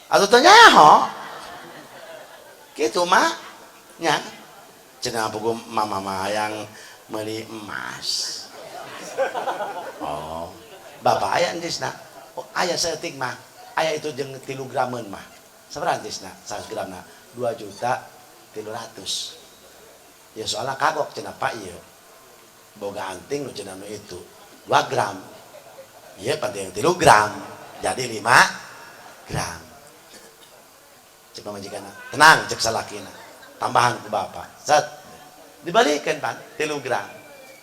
atuh teu nyaho kitu mah nya cenah pugu mama mah hayang meuli emas. Oh bapak aya entisna oh aya saeutik mah aya itu jeung 3 grameun mah sabaraha entisna 100 gramna 2.300.000 ya soalnya kagok cenah Pak ieu boga anting nu cenah nu itu 2 gram ieu penting 3 gram jadi 5 gram cek pamajikanna tenang cek salakina tambahan ku bapak set dibalikan pan 3 gram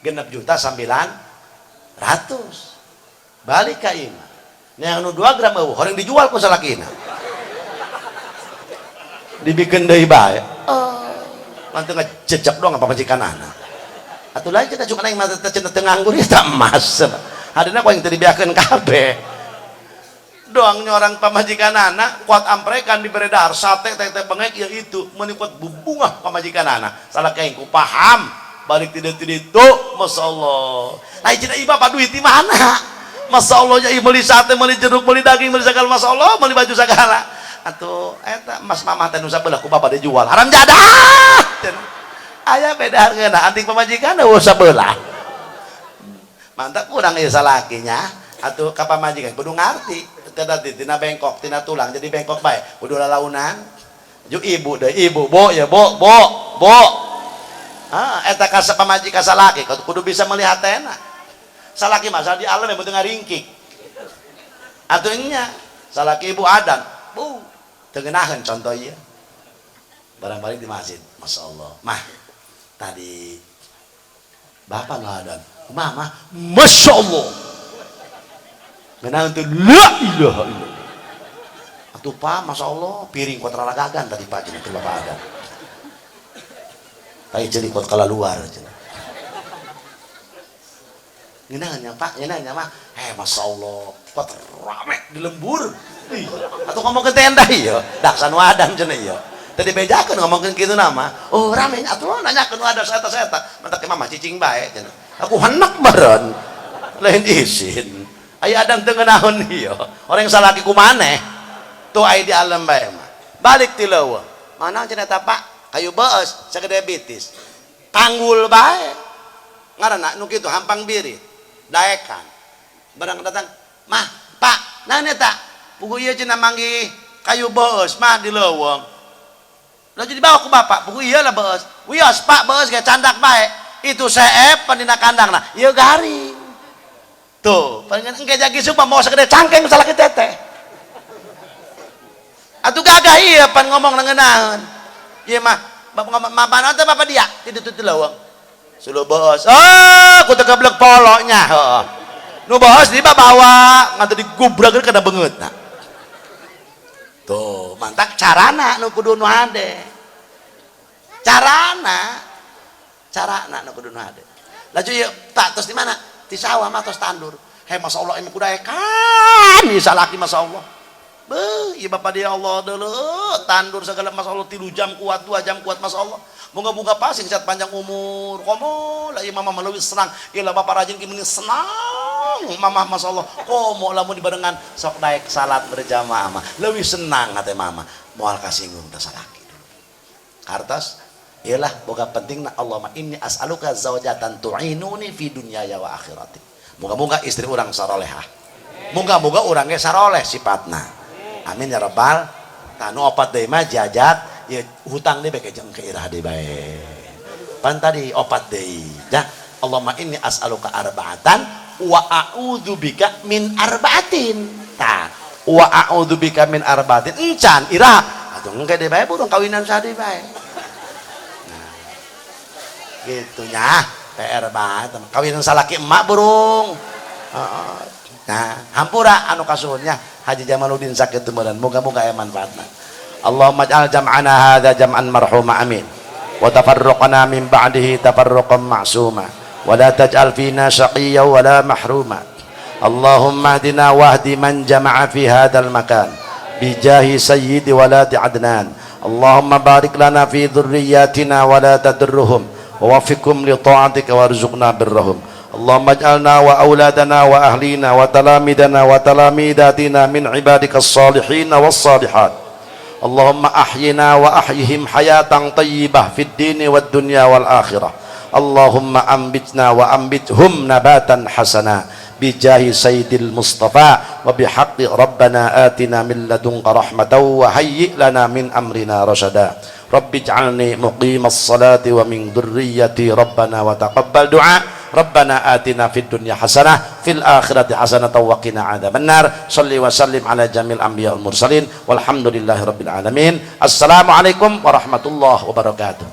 6.900.000 balik ka imah yang nu 2 gram eueuh horeng dijual ku salakina dibikin deui bae oh mantu ngejejak doang apa pamajikan anak atuh lain cenah cuma aing mah teh cenah teu nganggur ya tak emas hadina ku aing teu dibeakeun kabeh doang nyorang pamajikan anak kuat amprekan di beredar sate teh teh bengek ya itu meuni kuat bubungah pamajikan anak salah kayak ku paham balik tidak tidak itu Masya Allah nah cenah ieu bapak duit di mana Masya Allah ya beli sate beli jeruk beli daging beli segala Masya Allah beli baju segala atuh eta emas mamah teh nu sabelah ku bapak dijual haram jadah aya beda hargana anting pamajikan eueuh sabelah mantap kurang ieu salakinya atuh ka pamajikan kudu ngarti teu tina bengkok tina tulang jadi bengkok bae kudu lalaunan ju ibu deh ibu bo ya bo bo bo ah eta ka pamajikan salaki kudu bisa melihat enak salaki masa di alam yang penting ngaringkik atuh nya salaki ibu adan bu teu ngeunaheun contoh ieu barang balik di masjid Masya Allah mah tadi bapak nu adan kumaha mah Masya Allah ngeunaheun teu la ilaha illallah atuh Pak Masya Allah piring kuat raragagan tadi Pak cenah teu bapak adan tadi jadi kuat kala luar cenah ngeunahnya Pak ngeunahnya mah Masya Allah kuat rame di lembur atau ngomong ke tenda iya daksan wadan cenah iya tadi bejakeun ngomongkeun kitu nama oh rame atuh nanyakeun wadah eta eta mantak mama cicing bae cenah aku hendak meureun lain izin. Aya adang teu ngeunaheun ieu. Orang salaki ku maneh. Tuh aya di alam bae mah. Balik ti leuweung. Mana cenah eta Pak? Kayu beus sagede bitis. Panggul bae. Ngaranna nu kitu hampang birit. Daekan. Barang datang, "Mah, Pak, naon eta?" Puguh ieu cenah manggih kayu beus mah di leuweung. Laju dibawa ku bapak, puguh ieu lah beus. Wios Pak beus ge candak bae. Itu seep dina kandang nah, ieu garing. Tuh, palingan engke jagi sumpah mau segede cangkeng salaki teteh. Atuh gagah ieu pan ngomong ngeunaheun. Ieu mah bapak ngomong mah teh bapak dia ti ditu ti leuweung. Suluh beus. Oh, ku teu geblek poloknya, heeh. Nu beus dibawa ngantu digubrakeun kana beungeutna. Tuh, mantak carana nu kudu nu hade. Carana carana nu kudu nu hade. Laju ieu Pak tos di mana? Di sawah mah tos tandur. Hei Masya Allah ini kudaekan ieu salaki Masya Allah. Beuh, ieu bapak dia Allah deuleu tandur segala Masya Allah 3 jam kuat, 2 jam kuat Masya Allah. Moga-moga pasing sehat panjang umur. Komo lah ieu mama leuwih senang. Ieu lah bapak rajin kieu senang. Mama Masya Allah. Komo lamun dibarengan sok daek salat berjamaah mah leuwih senang hate mama. Moal kasinggung teh salaki. Kartos iyalah boga pentingna Allahumma inni as'aluka zaujatan tu'inuni fi dunyaya wa akhirati. Moga-moga istri urang sarolehah. Moga-moga urang ge saroleh sifatna. Amin ya rabbal. Tah nu opat deui mah jajat ya hutang deui beke jeung ke irah deui bae. Pan tadi opat deui. Ya Allahumma inni as'aluka arba'atan wa a'udzubika min arba'atin. Tah wa a'udzubika min arba'atin encan irah atuh engke deui bae burung kawinan sadi bae. Nah, gitu nya PR banget kawinan salaki emak burung. Nah hampura anu kasuhunnya Haji Jamaluddin sakit temenan moga-moga aya manfaatna. Allahumma ij'al jam'ana hadza jam'an marhuma amin wa tafarruqana min ba'dihi tafarruqan ma'suma wa la taj'al fina syaqiyyan wa la mahruma. Allahumma hdina wahdi man jama'a fi hadzal makan bijahi sayyidi waladi Adnan. Allahumma barik lana fi dzurriyyatina wa la tadurruhum wa waffiqhum li ta'atika warzuqna birrahum. Allahumma ij'alna wa auladana wa ahlina wa talamidana wa talamidatina min ibadikas salihin was salihat. Allahumma ahyina wa ahyihim hayatan tayyibah fid dini wad dunya wal akhirah. Allahumma ambitna wa ambithum nabatan hasana bijahi sayyidil mustafa wa bihaqqi rabbana atina min ladunka rahmatan wa hayyi lana min amrina rasyada. Rabbi ij'alni muqimas salati wa min dzurriyyati rabbana wa taqabbal du'a. Rabbana atina fid dunya hasanah fil akhirati hasanah wa qina adzabannar. Shalli wa sallim ala jamil anbiya wal mursalin walhamdulillahi rabbil alamin. Assalamualaikum warahmatullahi wabarakatuh.